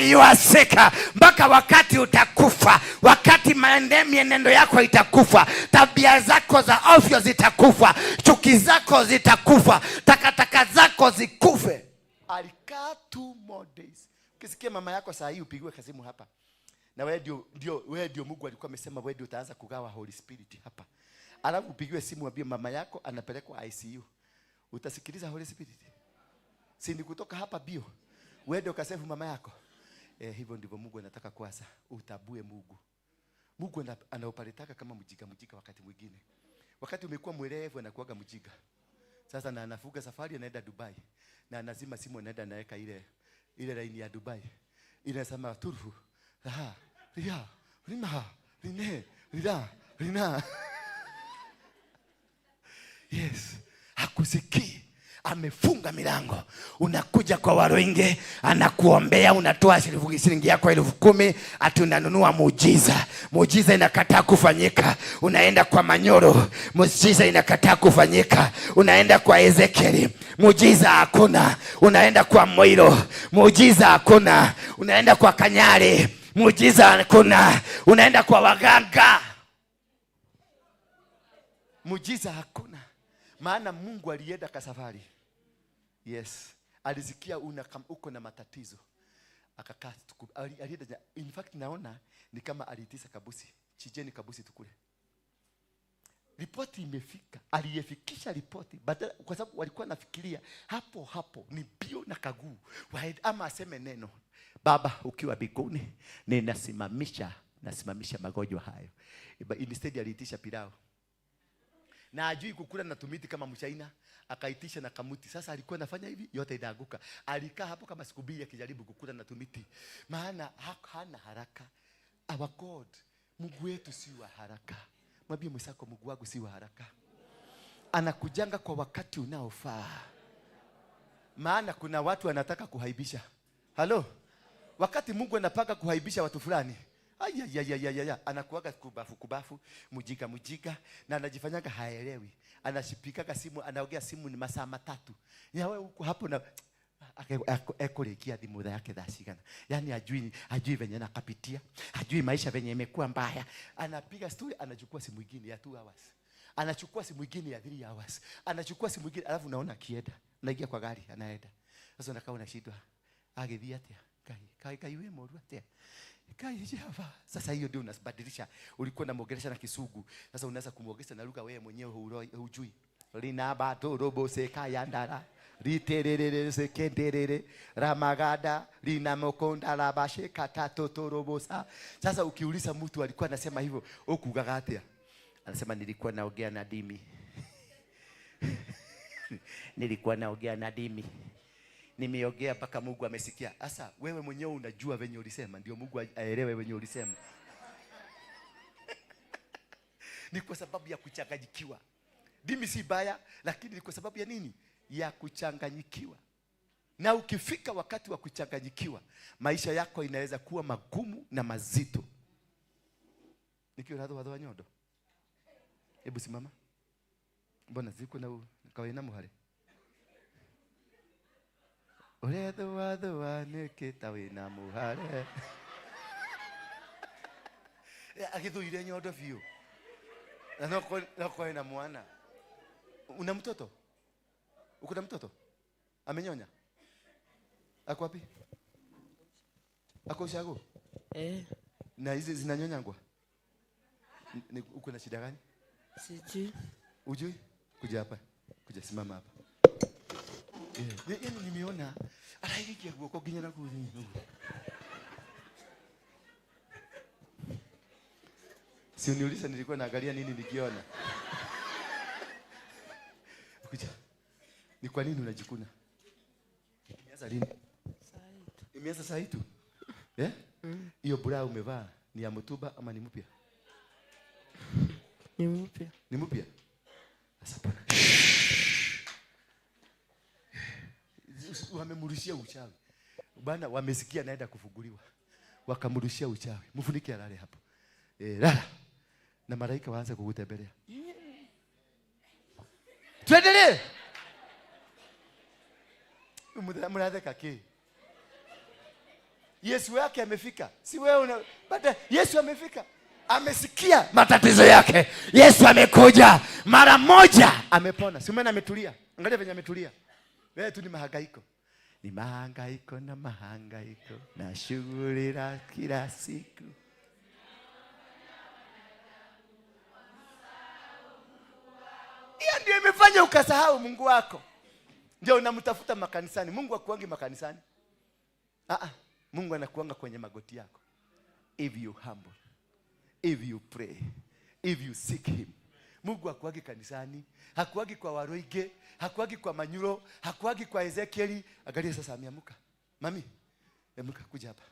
You are sick mpaka wakati utakufa, wakati mienendo yako itakufa, tabia zako za ovyo zitakufa, chuki zako zitakufa, takataka zako zikufe. Alikaa 2 more days. Ukisikia mama yako saa hii upigiwe kasimu hapa. Na wewe ndio wewe ndio Mungu alikuwa amesema wewe ndio utaanza kugawa Holy Spirit hapa. Alafu upigiwe simu uambie mama yako anapelekwa ICU. Utasikiliza Holy Spirit? Si ni kutoka hapa bio. Wewe ndio kasefu mama yako. Hivyo ndivyo Mungu anataka kwanza utabue Mungu. Mungu anaoparetaka kama mjika mjika wakati mwingine. Wakati umekuwa mwerevu anakuaga mjika. Sasa na anafuga safari anaenda Dubai. Na anazima simu anaenda anaweka ile laini ya Dubai. Inasema turfu, raha, ria, rima, rine, rira, rina. Yes, hakusikii. Amefunga milango. Unakuja kwa Waruinge, anakuombea, unatoa shilingi yako 10,000, ati unanunua muujiza. Muujiza inakataa kufanyika. Unaenda kwa Manyoro, muujiza inakataa kufanyika. Unaenda kwa Ezekiel, muujiza hakuna. Unaenda kwa Moiro, muujiza hakuna. Unaenda kwa Kanyari, muujiza hakuna. Unaenda kwa waganga, muujiza hakuna. Maana Mungu alienda kwa safari. Yes, alisikia uko na matatizo. Akakaa alienda. In fact naona ni kama aliitisa kabusi. Chijeni kabusi tukule. Ripoti imefika. Aliyefikisha ripoti badala, kwa sababu walikuwa nafikiria hapo hapo ni bio na kaguu. Ama aseme neno. Baba ukiwa mbinguni ninasimamisha, nasimamisha magonjwa hayo. But instead aliitisha pilau. Na ajui kukula na tumiti kama mchaina, akaitisha na kamuti. Sasa alikuwa anafanya hivi, yote inaanguka. Alikaa hapo kama siku mbili akijaribu kukula na tumiti. Maana hana haraka. Our God, Mungu wetu si wa haraka. Mwambie mwenzako, Mungu wangu si wa haraka. Anakujanga kwa wakati unaofaa. Maana kuna watu wanataka kuhaibisha. Halo? Wakati Mungu anapanga kuhaibisha watu fulani, Ayayayayaya, anakuaga kubafu kubafu, mujika mujika, na anajifanyaga haelewi. Anashipikaga simu, anaongea simu ni masaa matatu. Ya wewe uko hapo na ekurikia thimu yake thaa cigana. Yaani hajui venye anakapitia, hajui maisha venye imekuwa mbaya. Anapiga story, anachukua simu nyingine ya 2 hours. Anachukua simu nyingine ya 3 hours. Anachukua simu nyingine, alafu unaona akienda. Anaingia kwa gari, anaenda. Sasa unakaa unashindwa. Agithia atia? Kai, kai, kai we moru atia? Kai Jehova. Sasa hiyo ndio unabadilisha. Ulikuwa unamuongelesha na Kisugu. Sasa unaanza kumuongelesha na lugha wewe mwenyewe hujui. Lina bato robo seka yandara. Ritererere sekenderere ramagada lina mokonda labashe katato torobosa. Sasa ukiuliza mtu alikuwa anasema hivyo, ukugaga atia? Anasema nilikuwa naongea na dimi. Nilikuwa naongea na dimi. Nimeongea mpaka Mungu amesikia. Sasa wewe mwenyewe unajua venye ulisema, ndio Mungu aelewe venye ulisema. Ni kwa sababu ya kuchanganyikiwa. Dimi si baya, lakini ni kwa sababu ya nini? Ya kuchanganyikiwa. Na ukifika wakati wa kuchanganyikiwa, maisha yako inaweza kuwa magumu na mazito. Nikiwa radho wadho nyondo. Hebu simama. Mbona ziko na kawaida muhare? Uretho watho wa nĩkĩ ta wĩna mũhare? Agĩthũire nyondo biũ. Na no kore na mwana. Una mtoto? Uko na mtoto? Amenyonya? Ako wapi? Ako ushago? Eh. Na hizi zinanyonyangwa? Uko na shida gani? Sijui. Ujui? Kuja hapa. Kuja simama hapa. Yaani nimeona araikia guoko nginya na kuu. Si uniulize nilikuwa naangalia nini nikiona. Kuja. Ni kwa nini unajikuna? Imeanza lini? Imeanza saa hii tu. Eh? Hiyo bra umevaa ni ya mtuba ama ni mpya? Ni mpya. Ni mpya? Sasa bwana. Wamemrushia uchawi. Bwana wamesikia naenda kufunguliwa. Wakamrushia uchawi. Mfunike alale hapo. Lala. Na malaika waanze kukutembelea. Tuendelee. Mnatheka ki? Yesu yake amefika. Si wewe una baada Yesu amefika. Amesikia matatizo yake. Yesu amekuja mara moja amepona. Si umeona ametulia? Angalia venye ametulia. Wewe tu ni mahangaiko. Ni mahangaiko na mahangaiko na shughuli la kila siku. Hiyo ndio imefanya ukasahau Mungu wako. Ndio unamtafuta makanisani. Mungu hakuangi makanisani. Mungu anakuanga kwenye magoti yako. If you humble, if you pray, if you seek him. Mungu hakuangi kanisani, hakuangi kwa Waroige, hakuangi kwa Manyuro, hakuangi kwa Ezekieli. Angalia sasa ameamka. Mami, amka kuja hapa.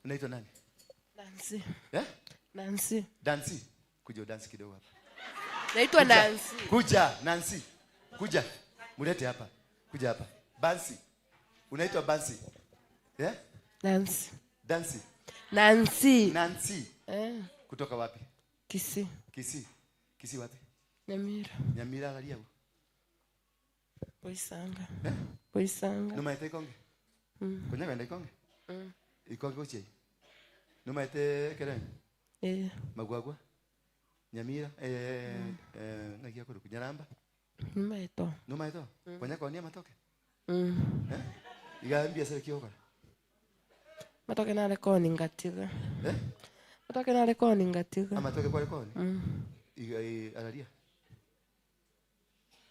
Unaitwa nani? Nancy. Eh? Nancy. Nancy. Kuja dance kidogo hapa. Naitwa Nancy. Kuja Nancy. Kuja. Mulete hapa. Kuja hapa. Bansi. Unaitwa Bansi. Eh? Nancy. Nancy. Nancy. Nancy. Eh. Kutoka wapi? Kisii. Kisii. Kisii wapi? Nyamira. Nyamira angalia huko. Boisanga. Eh? Boisanga. Numa ete Ikonge? Mm. Konya kwenda Ikonge? Mm. Ikonge uche. Numa ete Kereng? Eh. Magwagwa? Nyamira ngakia kuru Nyaramba? Numa eto. Numa eto? Mm. Konya konia matoke? Mm. Eh? Igambia sasa kiokora. Matoke na rekoni ngatiga. Eh? Matoke na rekoni ngatiga. Amatoke kwa rekoni? Mm. Iga alalia.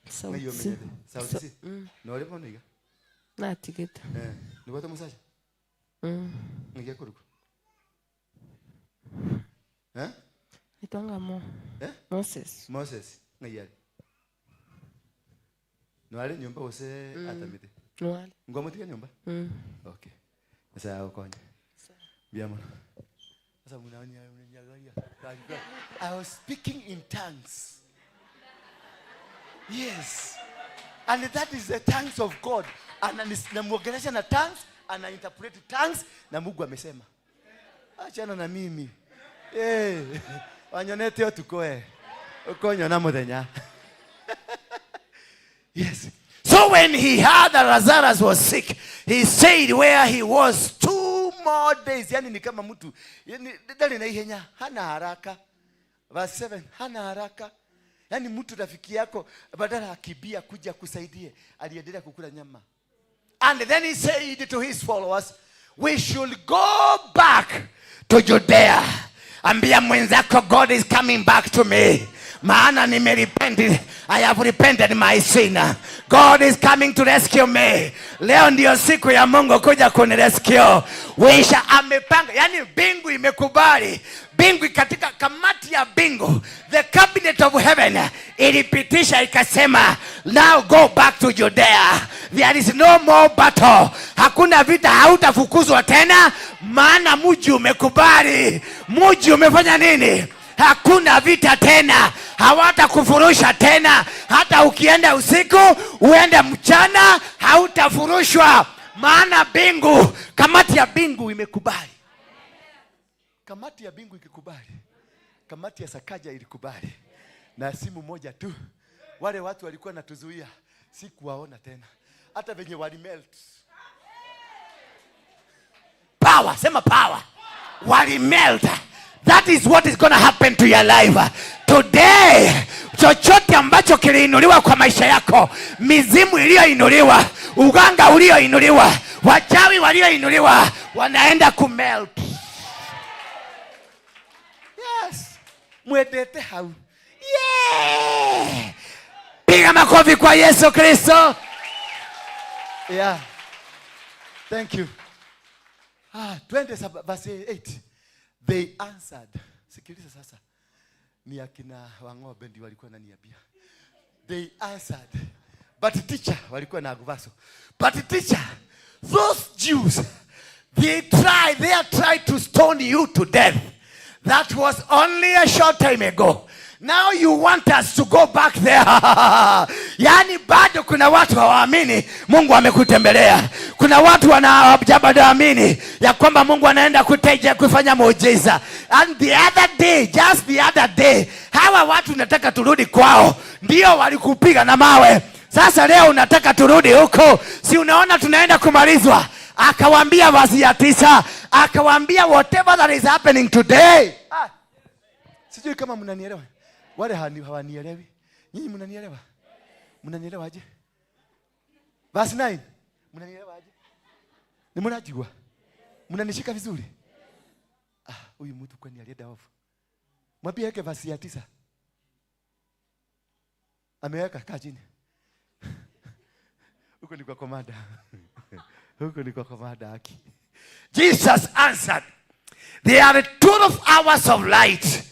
Sauti. Sauti si. Mm. No le pone iga. Na tiketa. Eh, ni watu musacha? Mm. Ngiya kuru. Eh? Nitwanga mo. Eh? Moses. Moses ngiya. No ale nyumba wose atamite. No ale. Ngwa mutika nyumba? Mm. Okay. Sasa ukonye. Biamo. Sasa mnaniangalia. I was speaking in tongues. Yes. And that is the tongues of God. Anamuongelesha na tongues, ana interpret tongues na Mungu amesema. Achana na mimi. Eh, wanyonete otukoe. Ukonyo na muthenya. Yes. So when he heard that Lazarus was sick, he stayed where he was 2 more days. Yani ni kama mtu, yani dali na ihenya, hana haraka. Verse 7, hana haraka. Yani mtu rafiki yako badala akibia kuja kusaidie, aliendelea kukula nyama. And then he said to his followers, we should go back to Judea. Ambia mwenzako, God is coming back to me. Maana nimerepent, I have repented my sin. God is coming to rescue me. Leo ndio siku ya Mungu kuja kunirescue. Wisha amepanga, yani mbingu imekubali. Mbingu katika kamati ya mbingu, the cabinet of heaven ilipitisha ikasema, now go back to Judea, there is no more battle. Hakuna vita, hautafukuzwa tena, maana mji umekubali. Mji umefanya nini? Hakuna vita tena, hawatakufurusha tena. Hata ukienda usiku uende mchana, hautafurushwa, maana mbingu, kamati ya mbingu imekubali. Kamati ya mbingu ikikubali, kamati ya Sakaja ilikubali, na simu moja tu, wale watu walikuwa natuzuia, sikuwaona tena, hata venye walimelt. Power, sema power. Walimelt. That is what is gonna happen to your life today. Chochote ambacho kiliinuliwa kwa maisha yako, mizimu iliyoinuliwa, uganga ulioinuliwa, wachawi walioinuliwa, wanaenda kumelt. Yes. Mwendete hau. Yeah. Piga makofi kwa Yesu Kristo. Yeah. Thank you. Twende verse 8. They answered. Sikiliza sasa. Ni akina Wang'ombe ndio walikuwa wananiambia. They answered. But teacher, walikuwa na aguvaso. But teacher, those Jews, they are trying to stone you to death. That was only a short time ago. Now you want us to go back there. Yaani bado kuna watu hawaamini Mungu amekutembelea. Kuna watu wanaamini ya kwamba Mungu anaenda kuteja kufanya muujiza. And the other day, just the other day, hawa watu nataka turudi kwao. Ndio walikupiga na mawe. Sasa leo unataka turudi huko. Si unaona tunaenda kumalizwa? Akawaambia verse ya 9, akawaambia whatever that is happening today. Sijui kama mnanielewa. Wale hawanielewi. Nyinyi mnanielewa? Mnanielewa aje? Verse 9. Mnanielewa aje? Ni mnajua? Mnanishika vizuri? Huyu mtu kwani alienda off? Mwambie yake verse ya 9. Ameweka, kaa chini. Huko ni kwa komanda. Huko ni kwa komanda haki. Jesus answered, there are 12 hours of light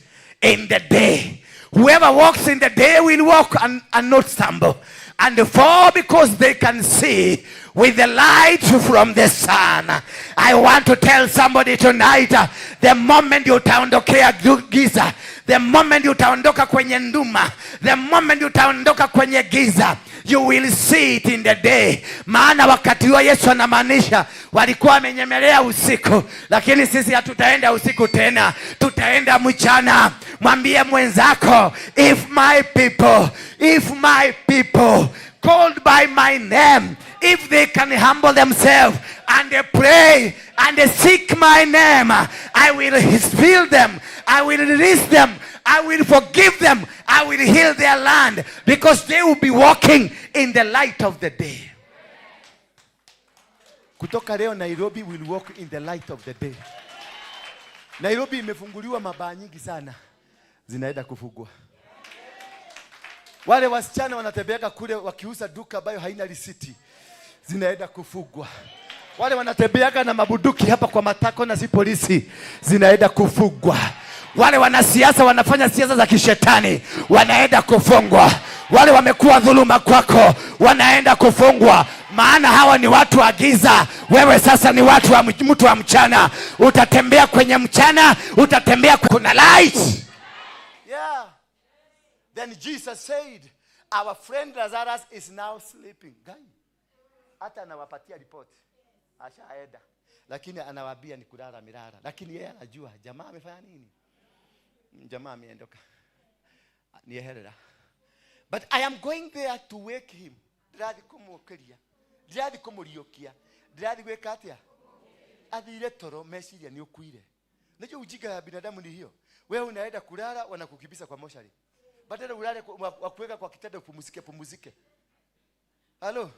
in the day. Whoever walks in the day will walk and not stumble and fall, because they can see with the light from the sun. I want to tell somebody tonight, the moment you utaondokea giza, the moment utaondoka kwenye nduma, the moment utaondoka kwenye giza, you will see it in the day. Maana wakati huo Yesu anamaanisha walikuwa wamenyemelea usiku, lakini sisi hatutaenda usiku tena, tutaenda mchana. Mwambie mwenzako, if my people, if my people called by my name, if they can humble themselves and they pray and they seek my name, I will heal them, I will release them, I will forgive them, I will heal their land, because they will be walking in the light of the day. Kutoka leo Nairobi will walk in the light of the day. Nairobi imefunguliwa mabaa nyingi sana, zinaenda kufungwa. Wale wasichana wanatembeaga kule wakiuza duka ambayo haina risiti, zinaenda kufungwa. Wale wanatembeaga na mabuduki hapa kwa matako na si polisi, zinaenda kufungwa. Wale wanasiasa wanafanya siasa za kishetani, wanaenda kufungwa. Wale wamekuwa dhuluma kwako, wanaenda kufungwa. Maana hawa ni watu wa giza, wewe sasa ni watu wa mtu wa mchana. Utatembea kwenye mchana, utatembea kuna light. Yeah. Then Jesus said, our friend Lazarus is now sleeping. Guy, hata anawapatia report. Ashaenda. Lakini anawaambia ni kulala milala. Lakini yeye anajua jamaa amefanya nini? Jamaa ameondoka. Ni herera. But I am going there to wake him. Ndirathi kumukiria. Ndirathi kumuriukia. Ndirathi gwika atia? Athire toro meciria ni ukuire. Unajua ujinga ya binadamu ni hiyo. Wewe unaenda kulala wanakukimbiza kwa moshari. Badala ulale wakuweka kwa kitanda upumzike pumzike. Halo?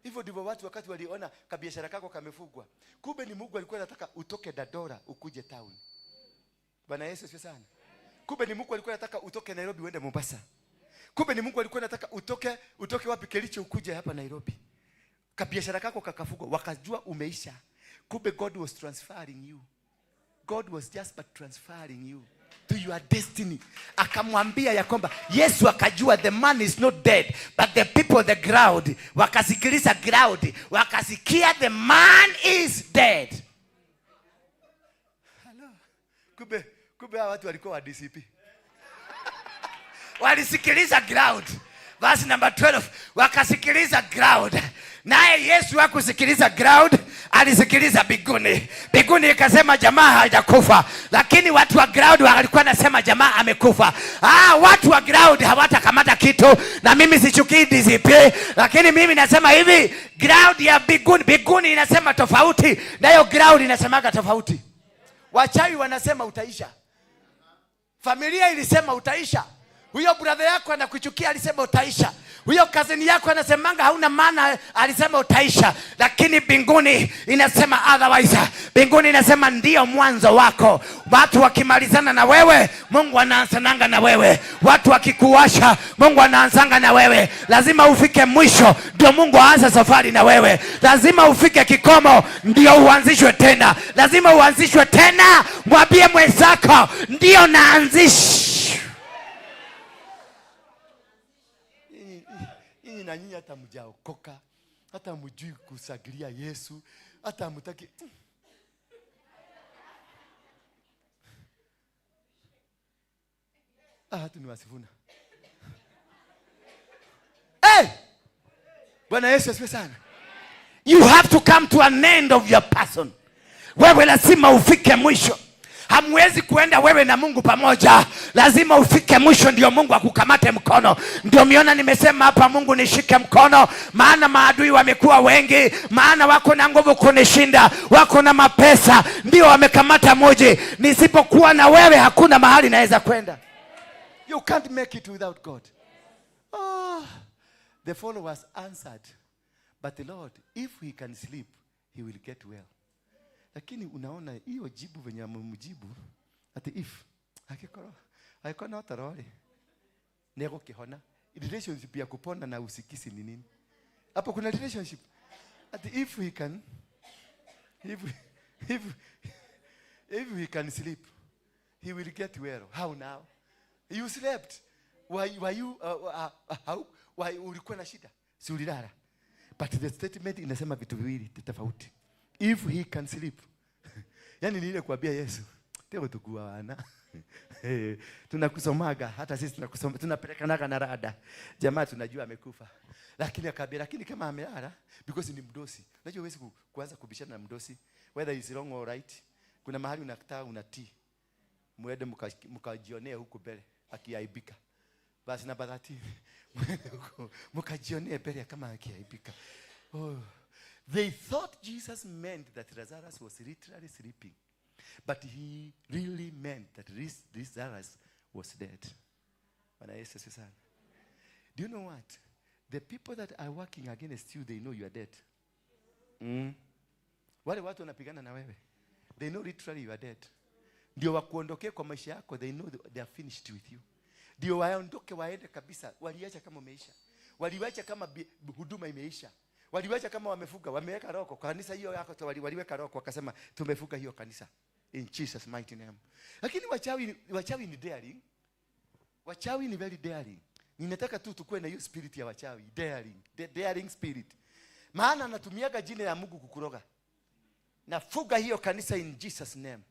Hivyo ndivyo watu wakati waliona kabiashara kako kamefungwa. Kumbe ni Mungu alikuwa anataka utoke Dandora ukuje town. Bwana Yesu asifiwe sana. Kumbe ni Mungu alikuwa anataka utoke Nairobi uende Mombasa. Kumbe ni Mungu alikuwa anataka utoke wapi, Kericho, ukuje hapa Nairobi. Kabiashara kako kakafugwa, wakajua umeisha. Kumbe God was transferring you. God was just but transferring you to your destiny. Akamwambia ya kwamba Yesu akajua the man is not dead, but the people, the crowd, wakasikiliza crowd, wakasikia the man is dead. Hello. Kumbe hawa watu walikuwa wa DCP. Walisikiliza crowd. Verse number 12, wakasikiliza crowd. Naye Yesu hakusikiliza crowd, alisikiliza biguni. Biguni ikasema jamaa hajakufa, lakini watu wa crowd walikuwa nasema jamaa amekufa. Watu wa crowd hawatakamata kitu, na mimi sichukii DCP, lakini mimi nasema hivi, crowd ya biguni, biguni inasema tofauti, nayo crowd inasemaga tofauti. Wachawi wanasema utaisha. Familia ilisema utaisha. Huyo brother yako anakuchukia alisema utaisha. Huyo cousin yako anasemanga hauna maana alisema utaisha. Lakini mbinguni inasema otherwise. Mbinguni inasema ndio mwanzo wako. Watu wakimalizana na wewe, Mungu anaanzananga na wewe. Watu wakikuasha, Mungu anaanzanga na wewe. Lazima ufike mwisho ndio Mungu aanze safari na wewe. Lazima ufike kikomo ndio uanzishwe tena. Lazima uanzishwe tena. Mwambie mwenzako ndio naanzisha. Nyinyi na nyinyi hata mjaokoka, hata mjui kusagilia Yesu, hata mtaki. Hata ni wasifuna. Hey! Bwana Yesu asifiwe sana. You have to come to an end of your person. Wewe lazima ufike mwisho. Hamwezi kuenda wewe na Mungu pamoja. Lazima ufike mwisho ndio Mungu akukamate mkono. Ndio miona nimesema hapa Mungu nishike mkono, maana maadui wamekuwa wengi, maana wako na nguvu kunishinda, wako na mapesa, ndio wamekamata mji. Nisipokuwa na wewe hakuna mahali naweza kwenda. You can't make it without God. Oh, the followers answered, but the Lord, if he can sleep, he will get well. Lakini unaona hiyo jibu venye amemjibu ati if akikoro akikona otorori nego kihona. Relationship ya kupona na usikisi ni nini? Hapo kuna relationship. Ati if he can, if he can sleep, he will get well. How now? You slept. Why were you how, why ulikuwa na shida? Si ulilala. But the statement inasema vitu viwili tofauti. If he can sleep. Yani ni ile kuambia Yesu, teo tukua wana. Tunakusomaga, hata sisi tunakusoma, tunapelekanaga na rada. Jamaa tunajua amekufa. Lakini akaambia, lakini kama amelala, because ni mdosi. Unajua huwezi kuanza kubishana na mdosi, whether is wrong or right. Kuna mahali unakataa unatii. Muende mkajionee huko mbele akiaibika. Basi namba 13. Muende huko mkajionee mbele kama akiaibika. Oh. They thought Jesus meant that Lazarus was literally sleeping. But he really meant that this Lazarus was dead. Bwana Yesu asifiwe sana. Do you know what? The people that are working against you, they know you are dead. Wale watu wanapigana na wewe, they know literally you are dead. Ndio wakuondokee kwa maisha yako, they know they are finished with you. Ndio waondoke waende kabisa, waliacha kama umeisha. Waliacha kama huduma imeisha. Waliwacha kama wamefuga, wameweka roko. Kanisa hiyo yako tu waliweka roko, wakasema tumefuga hiyo kanisa in Jesus mighty name. Lakini wachawi ni daring. Wachawi ni very daring. Ninataka tu tukue na hiyo spirit ya wachawi, daring, the daring spirit. Maana anatumiaga jina ya Mungu kukuroga. Nafuga hiyo kanisa in Jesus name.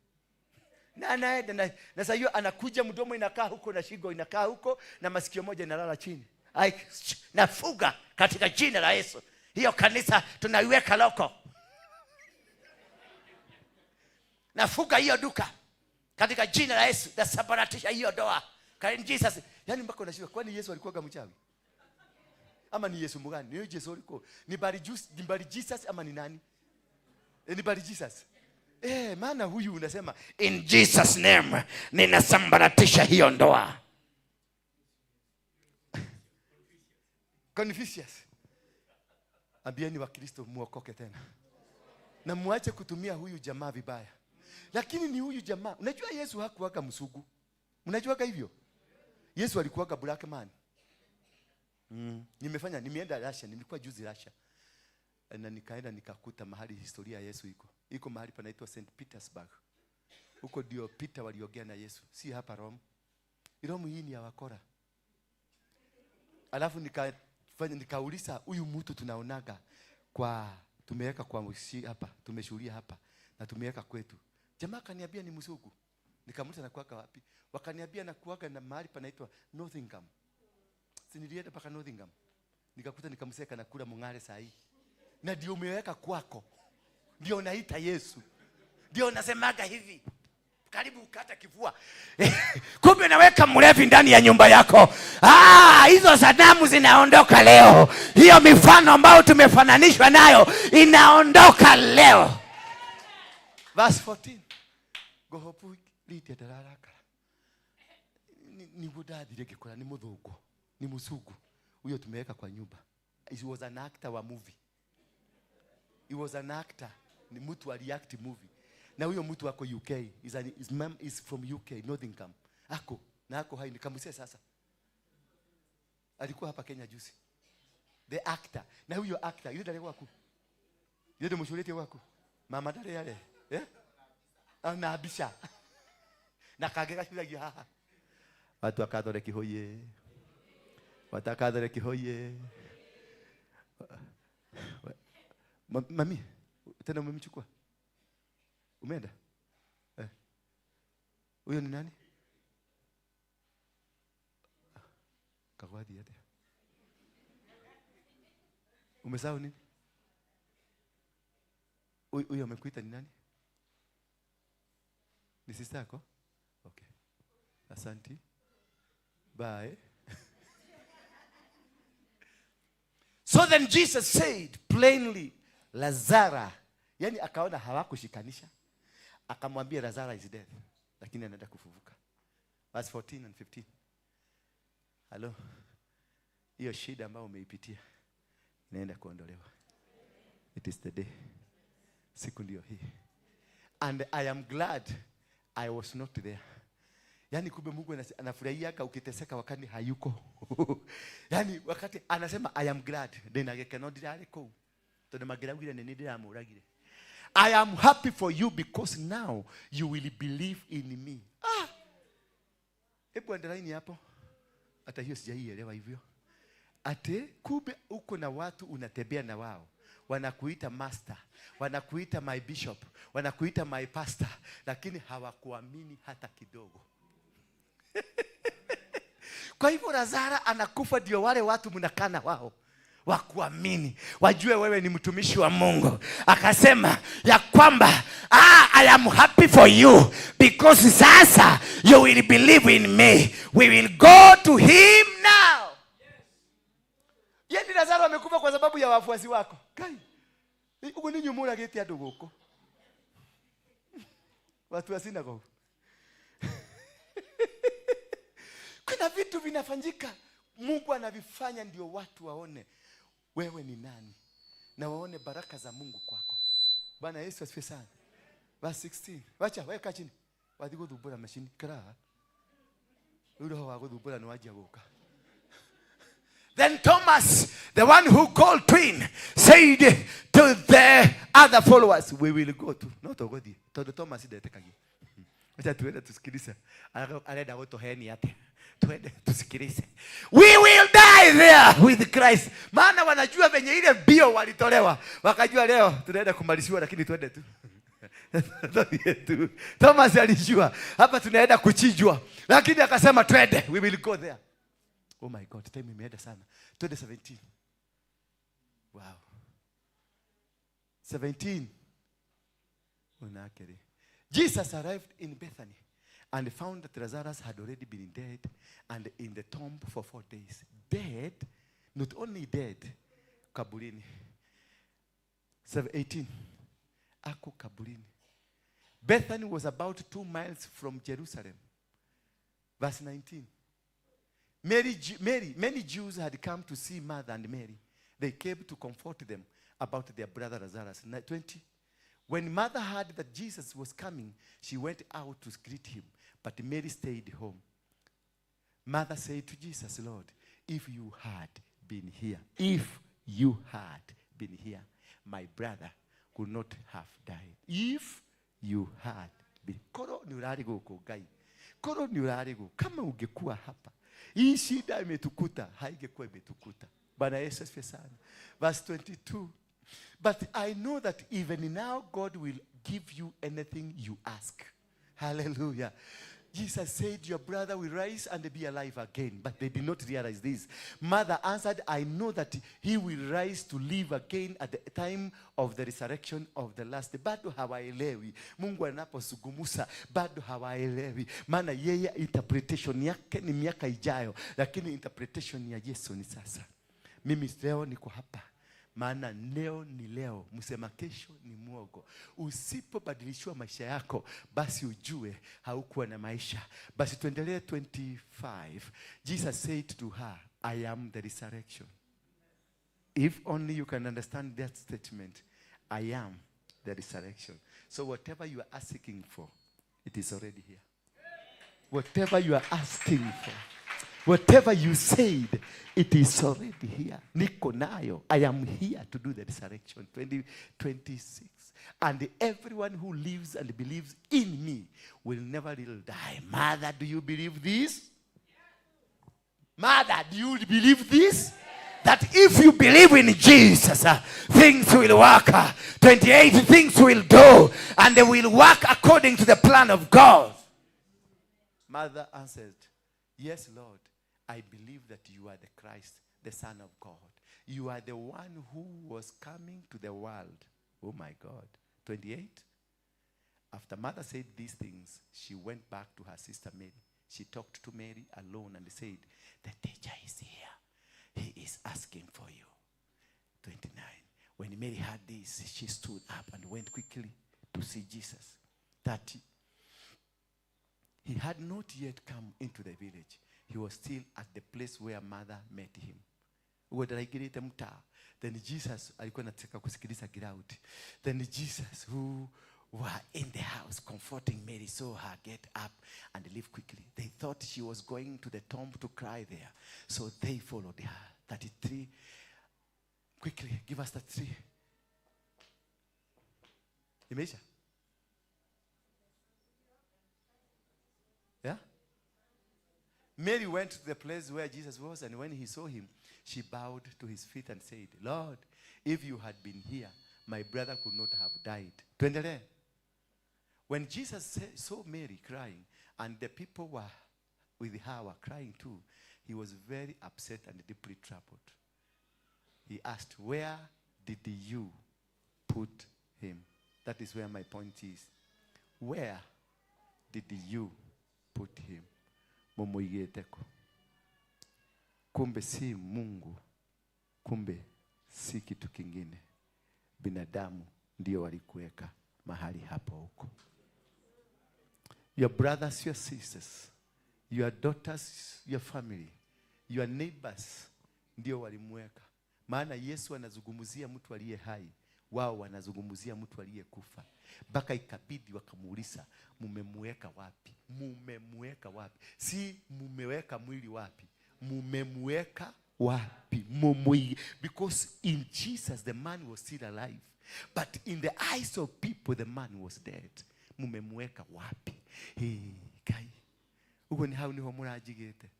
Na anaenda na sasa hiyo anakuja, mdomo inakaa huko na shingo inakaa huko na masikio moja inalala chini. Ai, nafuga katika jina la Yesu. Hiyo kanisa tunaiweka loko. Nafuga hiyo duka katika jina la Yesu. Nasambaratisha hiyo doa katika Jesus. Yaani mpaka unashindwa, kwani Yesu alikuwa mchawi? Ama ni Yesu mgani? Ni Yesu alikuwa. Ni Bari Jesus, ni Bari Jesus ama ni nani? Ni Bari Jesus. Maana huyu unasema in Jesus name ninasambaratisha hiyo ndoa. Confucius. Ambieni wa Kristo muokoke tena. Na muache kutumia huyu jamaa vibaya. Lakini ni huyu jamaa. Unajua Yesu hakuwaga msugu. Mnajuaga hivyo? Yesu alikuwaga black man. Nimeenda Russia, nilikuwa juzi Russia. Na nikaenda nikakuta mahali historia ya Yesu iko. Iko mahali panaitwa St. Petersburg. Huko ndio Peter waliongea na Yesu, si hapa Rome. Rome hii ni ya wakora. Alafu nikauliza huyu mtu tunaonaga kwa tumeweka kwa hapa, tumeshuhudia hapa na tumeweka kwetu. Jamaa kaniambia ni mzungu. Nikamuuliza nakuaga wapi? Wakaniambia nakuaga na mahali panaitwa Nottingham. Si nilienda mpaka Nottingham. Nikakuta nikamseka na kula mung'are saa hii. Na ndio umeweka kwako. Ndio naita Yesu. Ndio nasemaga hivi. Karibu ukata kifua. Kumbe naweka mlevi ndani ya nyumba yako. Hizo sanamu zinaondoka leo. Hiyo mifano ambayo tumefananishwa nayo inaondoka leo. Verse 14. Gohopu litia dararakara. Ni gudathire ngikora ni muthungu, ni musungu. Huyo tumeweka kwa nyumba. He was an actor wa movie. He was an actor. Ni mtu aliact movie. Na huyo mtu ako UK. His mom is from UK, Nottingham. Ako na ako hai nikamwambia sasa. Alikuwa hapa Kenya juzi. The actor. Na huyo actor yule dale wako. Yule mshulete wako. Mama dale yale. Eh? Anaabisha. Na kagega shulagia haha. Watu wakadore kihoye. Watakadore kihoye. Mami, tena umemchukua? Umeenda? Huyo ni nani? Kagwadi yate. Umesahau nini? Huyo amekuita ni nani? Ni sister yako? Okay. Asante. Bye. So then Jesus said plainly, Lazara. Yani akaona hawakushikanisha. Akamwambia Lazara is dead. Lakini anaenda kufufuka. Verse 14 and 15. Hello. Hiyo shida ambayo umeipitia inaenda kuondolewa. It is the day. Siku ndio hii. And I am glad I was not there. Yani kumbe Mungu anafurahia ukiteseka wakati hayuko. Yani wakati anasema I am glad. Then I cannot deny ko. Tondu mangiraugire ni ndiramuragire. I am happy for you because now you will believe in me. Hebu underline hapo. Hata hiyo sijaielewa hivyo. Ate kumbe uko na watu unatembea na wao. Wanakuita master, wanakuita my bishop, wanakuita my pastor, lakini hawakuamini hata kidogo. Kwa hivyo Lazara anakufa ndio wale watu mnakana wao wakuamini, wajue wewe ni mtumishi wa Mungu. Akasema ya kwamba I am happy for you because sasa you will believe in me. We will go to him now. Yeye ni Lazaro amekufa kwa sababu ya wafuasi wako. Kai. Ugo ninyi muragite andu guku. Watu wa synagogue. Kuna vitu vinafanyika, Mungu anavifanya ndio watu waone wewe ni nani na waone baraka za Mungu kwako. Bwana Yesu asifiwe sana. Verse 16. Wacha weka chini. Wathi guthumbura machine kra. Roho wa guthumbura ni wajia guka. Then Thomas, the one who called twin, said to the other followers, we will go to. No togothi. Tondu Thomas ndetekagia. Wacha tuende tusikilize. Arenda gutuhenia atia. Tuende tusikilize. We will die there with Christ. Maana wanajua venye ile mbio walitolewa. Wakajua leo tunaenda kumaliziwa, lakini tuende tu. Thomas alijua hapa tunaenda kuchinjwa, lakini akasema twende, we will go there. Oh my God, time imeenda sana. Twende 17. Wow. 17. Unakere. Jesus arrived in Bethany and found that Lazarus had already been dead and in the tomb for 4 days. Dead, not only dead, kaburini. 18. Ako kaburini. Bethany was about 2 miles from Jerusalem. Verse 19. Many Jews had come to see Martha and Mary. They came to comfort them about their brother Lazarus. 20. When Martha heard that Jesus was coming, she went out to greet him, but Mary stayed home. Mother said to Jesus, "Lord, if you had been here, if you had been here, my brother could not have died." If you had been. Koro ni urari guku Ngai. Koro ni urari guku. Kama ungekuwa hapa, hii shida imetukuta, haingekuwa imetukuta. Bwana Yesu asifiwe sana. Verse 22. "But I know that even now God will give you anything you ask." Hallelujah. Jesus said, "Your brother will rise and be alive again." But they did not realize this. Mother answered, "I know that he will rise to live again at the time of the resurrection of the last." Bado hawaelewi. Mungu anapozungumza bado hawaelewi. Maana yeye interpretation yake ni miaka ijayo, lakini interpretation ya Yesu ni sasa. Mimi leo niko hapa. Maana leo ni leo, msema kesho ni mwogo. Usipobadilishiwa maisha yako, basi ujue haukuwa na maisha. Basi tuendelee 25. Jesus said to her, "I am the resurrection." If only you can understand that statement. I am the resurrection. So whatever you are asking for, it is already here. Whatever you are asking for, whatever you said, it is already here. Niko nayo. I am here to do the resurrection. 2026. "And everyone who lives and believes in me will never really die." Mother, do you believe this? Mother, do you believe this? That if you believe in Jesus, things will work. 28, things will do. And they will work according to the plan of God. Mother answered, "Yes, Lord, I believe that you are the Christ, the Son of God. You are the one who was coming to the world." Oh my God. 28. After mother said these things, she went back to her sister Mary. She talked to Mary alone and said, "The teacher is here. He is asking for you." 29. When Mary heard this, she stood up and went quickly to see Jesus. 30. He had not yet come into the village. He was still at the place where mother met him. Ugo ndaraingĩrĩte mtaa. Then Jesus alikuwa anataka kusikiliza ground. Then Jesus, who were in the house comforting Mary, saw her get up and leave quickly. They thought she was going to the tomb to cry there. So they followed her. 33. Quickly, give us 33. Imeisha? Yeah? Mary went to the place where Jesus was, and when he saw him, she bowed to his feet and said, "Lord, if you had been here, my brother could not have died." Tuendelee. When Jesus saw Mary crying, and the people were with her were crying too, he was very upset and deeply troubled. He asked, "Where did you put him?" That is where my point is. Where did you put him? Mumuigĩte kũ? Kumbe si Mungu, kumbe si kitu kingine. Binadamu ndio walikuweka mahali hapo huko. Your brothers, your sisters, your daughters, your family, your neighbors ndio walimweka. Maana Yesu anazungumzia mtu aliye hai, wao wanazungumzia mtu aliyekufa. Mpaka ikabidi wakamuuliza, mumemweka wapi? Mumemweka wapi? Si mumeweka mwili wapi? Mumemweka wapi? Because in Jesus the man was still alive. But in the eyes of people the man was dead. Mumemweka wapi? Hey, Kai. Ugo ni hau niho murajigite.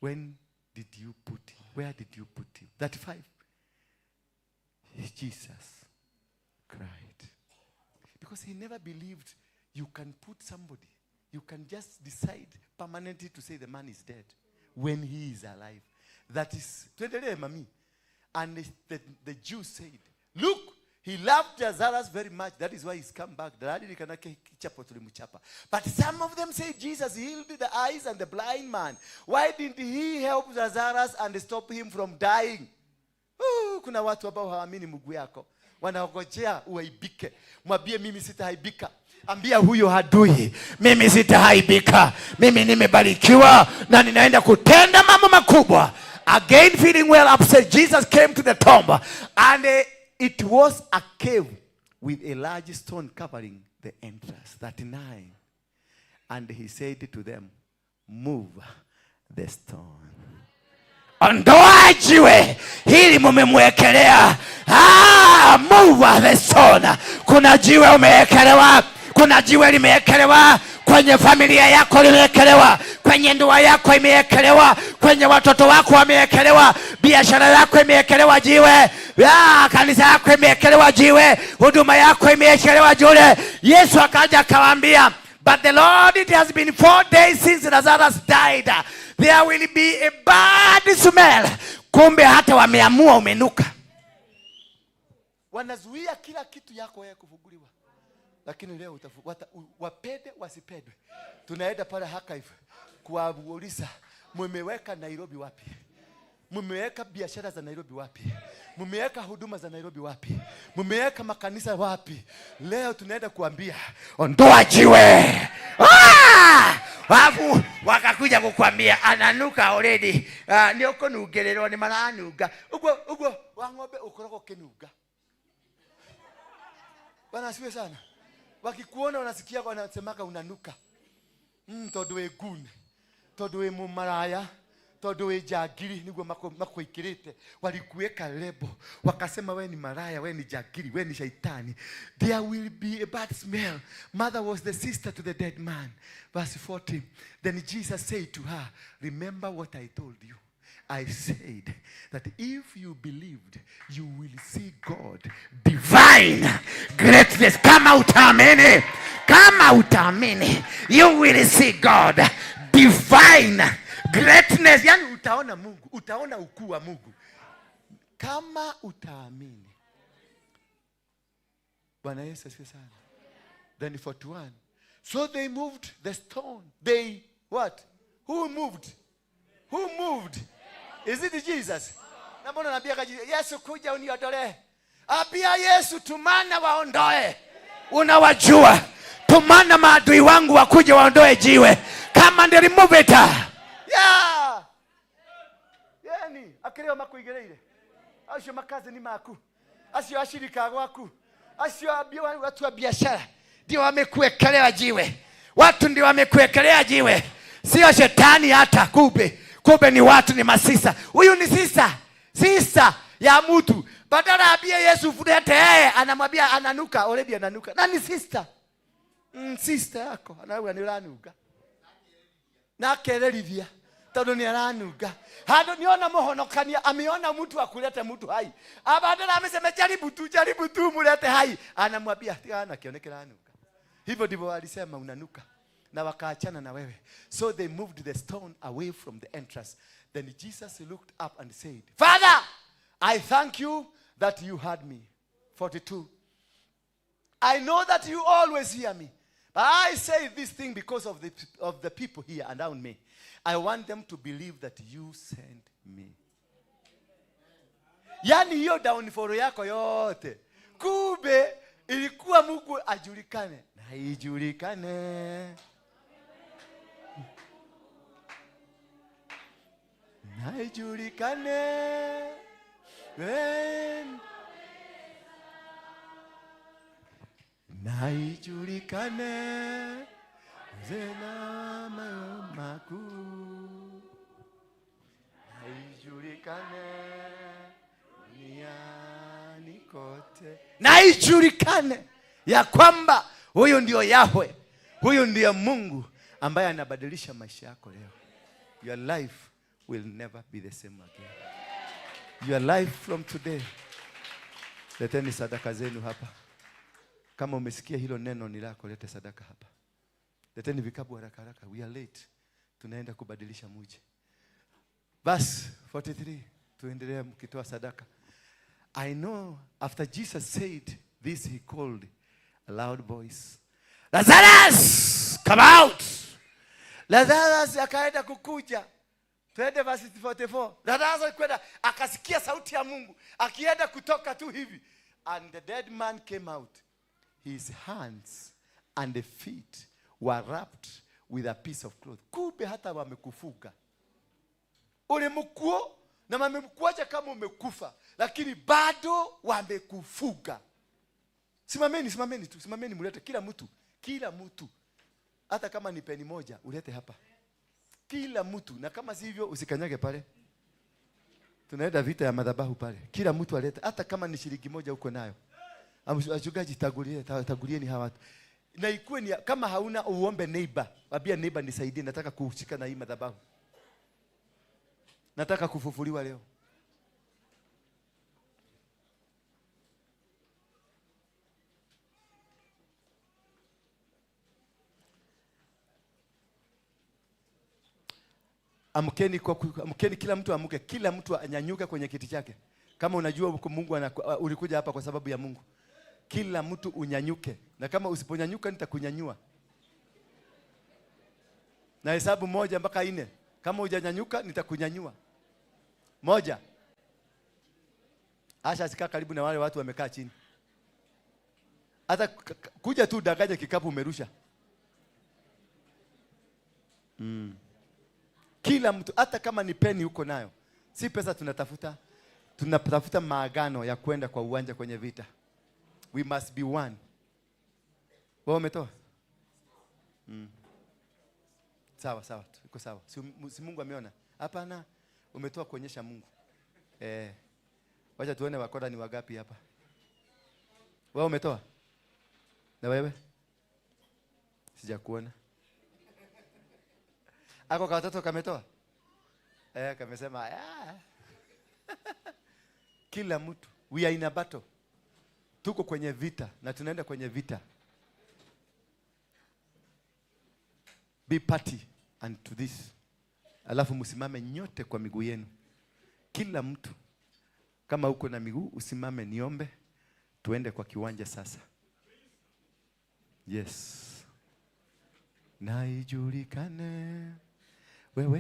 When did you put him? Where did you put him? 35. Jesus cried. Because he never believed you can put somebody. You can just decide permanently to say the man is dead when he is alive. That is, tuendelee mami. And the Jews said, "Look, he loved Lazarus very much. That is why he's come back." But some of them say Jesus healed the eyes and the blind man. Why didn't he help Lazarus and stop him from dying? Ooh, kuna watu ambao hawaamini Mungu yako. Wanaongojea uaibike. Mwambie mimi sitaaibika. Ambia huyo adui, mimi sitaaibika. Mimi nimebarikiwa na ninaenda kutenda mambo makubwa. Again feeling well upset, Jesus came to the tomb, and it was a cave with a large stone covering the entrance. 39. And he said to them, "Move the stone. Ondoa jiwe hili mumemwekelea. Ah, move the stone. Kuna jiwe umewekelewa, kuna jiwe limewekelewa kwenye familia yako, limewekelewa kwenye ndoa yako, imewekelewa kwenye watoto wako, wamewekelewa biashara yako imewekelewa jiwe, ya, kanisa yako imewekelewa jiwe, huduma yako imewekelewa jiwe. Yesu akaja akawaambia, "But the Lord, it has been 4 days since Lazarus died. There will be a bad smell." Kumbe hata wameamua umenuka. Wanazuia kila kitu yako wewe kufunguliwa, lakini leo wapende wasipendwe, tunaenda pale archive kuwauliza, mumeweka Nairobi wapi? Mumeweka biashara za Nairobi wapi? Mumeweka huduma za Nairobi wapi? Mumeweka makanisa wapi? Leo tunaenda kuambia, ondoa jiwe. Ah! Alafu wakakuja kukwambia ananuka already. Ah, nĩ ũkũnungĩrĩrwo nĩ maranunga. Uguo uguo wa ng'ombe ukoragwo ukinunga. Bwana asifiwe sana. Wakikuona wanasikia, wanasemaga unanuka. Tondu wĩ nguni, tondu wĩ mũmaraya, tondu wĩ njangiri, niguo makuikirite. Walikuweka lebo, wakasema we ni maraya, we ni jangiri, we ni shaitani. There will be a bad smell. Mother was the sister to the dead man. Verse 40. Then Jesus said to her, "Remember what I told you. I said that if you believed, you will see God divine greatness." Kama utaamini, kama utaamini, you will see God divine greatness. Yani utaona Mungu, utaona ukuu wa Mungu kama utaamini. Bwana Yesu asifiwe sana. Then 41. So they moved the stone. They what? Who moved? Who moved? Is it Jesus? Na mbona naambia kaji Yesu kuja uniondolee? Ambia Yesu tumana waondoe. Unawajua. Tumana maadui wangu wakuje waondoe jiwe. Come and remove it. Yeah. Yani akĩrĩo makũigĩrĩire acio makazini maku, acio ashirika gwaku, acio watu wa biashara ndio wamekuwekelea jiwe. Watu ndio wamekuwekelea jiwe, sio shetani hata. Kumbe kumbe ni watu, ni masista. Huyu ni sister, sister ya mtu. Badala ambie Yesu fulete yeye, anamwambia ananuka already, ananuka na ni sister. Sister yako anauga ni ũranuga na akererithia tondu ni aranunga handu niona muhonokania ameona mtu akulete mtu hai, abadala amesema jaribu tu, jaribu tu mulete hai, anamwambia tigana nakio nikiranuka. Hivyo ndivyo walisema unanuka na wakaachana na wewe. So they moved the stone away from the entrance. Then Jesus looked up and said, "Father, I thank you that you heard me." 42. "I know that you always hear me, but I say this thing because of the people here around me. I want them to believe that you sent me." Yani hiyo downfall yako yote kumbe ilikuwa Mungu ajulikane na ijulikane na ijulikane. Na ijulikane zena makuu, na ijulikane duniani kote, na ijulikane ya kwamba huyu ndio Yahwe, huyu ndiyo Mungu ambaye anabadilisha maisha yako leo. Your life will never be the same again. Your life from today. Leteni sadaka zenu hapa. Kama umesikia hilo neno ni lako, lete sadaka hapa. Leteni vikapu haraka haraka. We are late. Tunaenda kubadilisha mji. Verse 43. Tuendelee mkitoa sadaka. I know after Jesus said this, he called a loud voice, "Lazarus, come out." Lazarus akaenda kukuja. Twende verse 44. Lazarus kwenda akasikia sauti ya Mungu akienda kutoka tu hivi. And the dead man came out. His hands and the feet were wrapped with a piece of cloth. Kumbe hata wamekufuga. Ulimkuo na wamekuacha kama umekufa, lakini bado wamekufuga. Simameni, simameni tu, simameni mulete kila mtu, kila mtu. Hata kama ni peni moja ulete hapa. Kila mtu, na kama si hivyo usikanyage pale. Tunaenda vita ya madhabahu pale. Kila mtu alete, hata kama ni shilingi moja uko nayo. Wachungaji, tagulieni hawa watu. Na ikuwe ni kama hauna, uombe neighbor. Mwambie neighbor, nisaidie, nataka kuhusika na hii madhabahu. Nataka kufufuliwa leo. Amkeni, amkeni, kila mtu amke, kila mtu anyanyuke kwenye kiti chake. Kama unajua uko Mungu ulikuja hapa kwa sababu ya Mungu. Kila mtu unyanyuke. Na kama usiponyanyuka nitakunyanyua. Na hesabu 1 mpaka 4. Kama hujanyanyuka nitakunyanyua. 1. Asha sikaa karibu na wale watu wamekaa chini. Hata kuja tu dagaje kikapu umerusha. Kila mtu, hata kama ni peni uko nayo. Si pesa tunatafuta. Tunatafuta maagano ya kwenda kwa uwanja kwenye vita. We must be one. Wewe umetoa? Sawa sawa, iko sawa. Si Mungu ameona? Hapana, umetoa kuonyesha Mungu. Wacha tuone wakora ni wagapi hapa. Wewe umetoa? Na wewe? Sijakuona. Ako kwa watoto kametoa? Kamesema, Kila mtu, we are in a battle. Tuko kwenye vita na tunaenda kwenye vita. Be party unto this. Alafu msimame nyote kwa miguu yenu. Kila mtu, kama uko na miguu usimame niombe. Tuende kwa kiwanja sasa. Yes. Na ijulikane wewe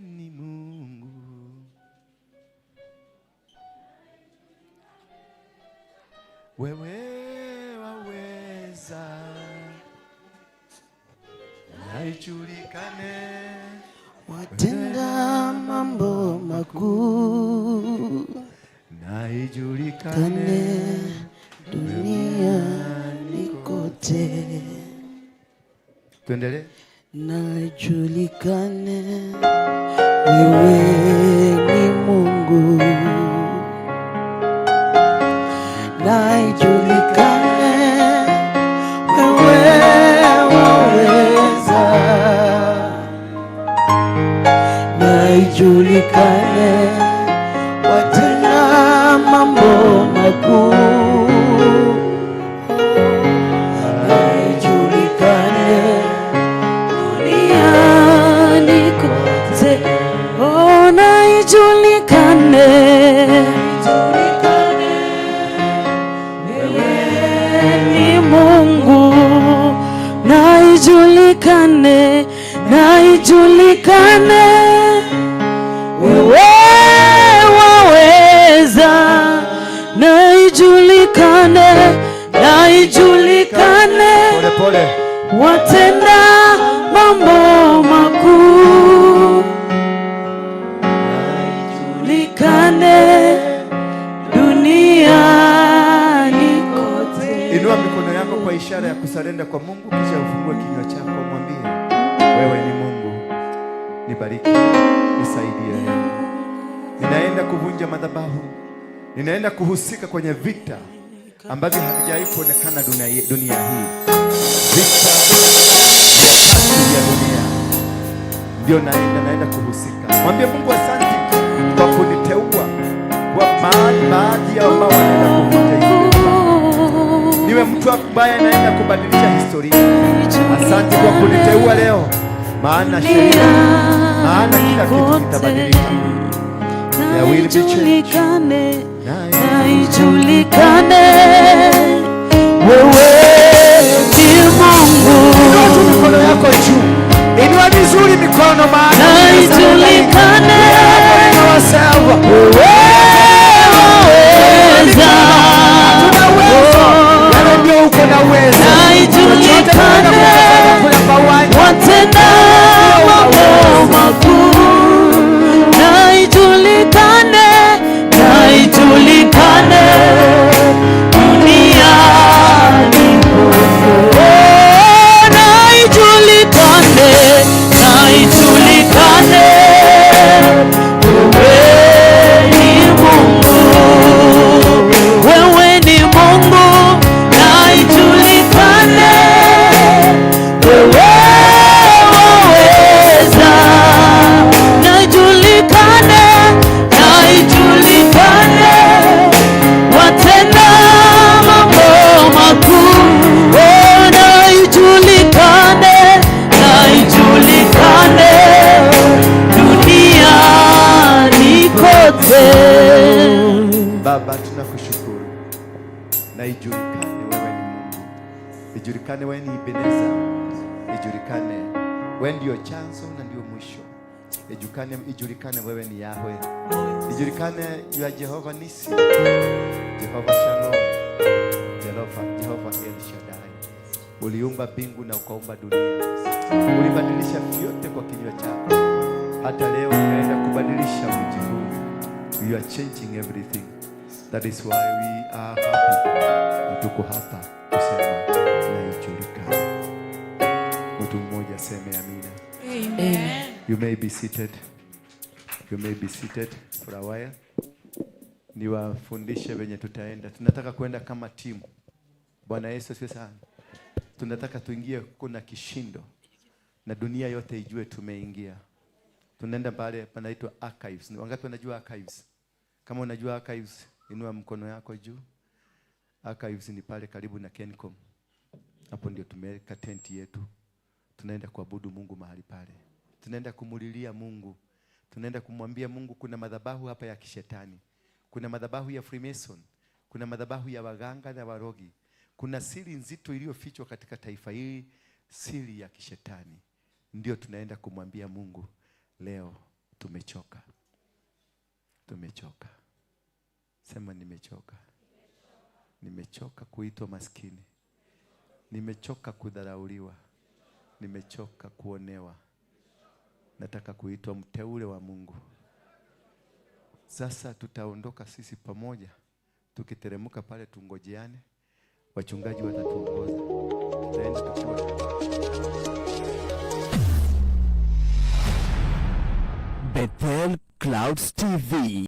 ni Mungu. Wewe waweza. Na ijulikane watenda mambo makuu. Na ijulikane duniani kote. Tuendelee. Na ijulikane wewe ni Mungu. Na ijulikane wewe waweza. Na ijulikane watenda mambo makuu. Na ijulikane duniani kote. Oh, na ijulikane wewe ni Mungu. Na ijulikane, na ijulikane wewe waweza. Na ijulikane, na ijulikane pole pole watenda mambo makuu. Ijulikane duniani kote. Inua mikono yako kwa ishara ya kusarenda kwa Mungu, kisha ufungue kinywa chako, mwambie wewe ni Mungu, nibariki, nisaidie. Ninaenda kuvunja madhabahu, ninaenda kuhusika kwenye vita ambavyo havijawahi kuonekana dunia hii. Vita vya tatu ya dunia ndio naenda kuhusika. Mwambie Mungu asante kwa kuniteua kwa baadhi ya ambao wanaenda kuvunja hizi vita. Niwe mtu ambaye anaenda kubadilisha historia. Asante kwa kuniteua leo, maana sheria, maana kila kitu kitabadilika. There will be change. Na ijulikane wewe ni Mungu. Inua tu mikono yako juu. Inua vizuri mikono, maana na ijulikane wewe waweza. Hatuna uwezo, wewe ndio uko na uwezo. Na ijulikane watenda mambo makuu. Na ijulikane, na ijulikane duniani kote. Oh, na ijulikane, na ijulikane Baba, tunakushukuru na ijulikane wewe ni Mungu, ijulikane wewe ni Ebeneza, ijulikane wewe ndio chanzo na ndio mwisho, ijulikane, ijulikane wewe ni Yahweh, ijulikane you are Jehovah Nisi, Jehovah Shalom, Jehovah, Jehovah El Shaddai. Uliumba mbingu na ukaumba dunia, ulibadilisha vyote kwa kinywa chako. Hata leo unaenda kubadilisha mji huu. You are changing everything. That is why we are happy. Na tuko hapa kusema na ijulikane. Mtu mmoja aseme amina. Amen. You may be seated. You may be seated for a while. Niwafundishe venye tutaenda. Tunataka kwenda kama timu. Bwana Yesu asifiwe sana. Tunataka tuingie kuna kishindo na dunia yote ijue tumeingia. Tunaenda pale panaitwa archives. Ni wangapi wanajua archives? Kama unajua archives, inua mkono yako juu. Archives ni pale karibu na Kencom. Hapo ndio tumeweka tenti yetu. Tunaenda kuabudu Mungu mahali pale. Tunaenda kumulilia Mungu. Tunaenda kumwambia Mungu kuna madhabahu hapa ya kishetani. Kuna madhabahu ya Freemason. Kuna madhabahu ya waganga na warogi. Kuna siri nzito iliyofichwa katika taifa hili, siri ya kishetani. Ndio tunaenda kumwambia Mungu leo tumechoka. Tumechoka. Sema nimechoka. Nimechoka kuitwa maskini. Nimechoka kudharauliwa. Nimechoka kuonewa. Nataka kuitwa mteule wa Mungu. Sasa tutaondoka sisi pamoja, tukiteremka pale tungojeane, wachungaji watatuongoza. Tutaenda tukiwa Bethel Clouds TV.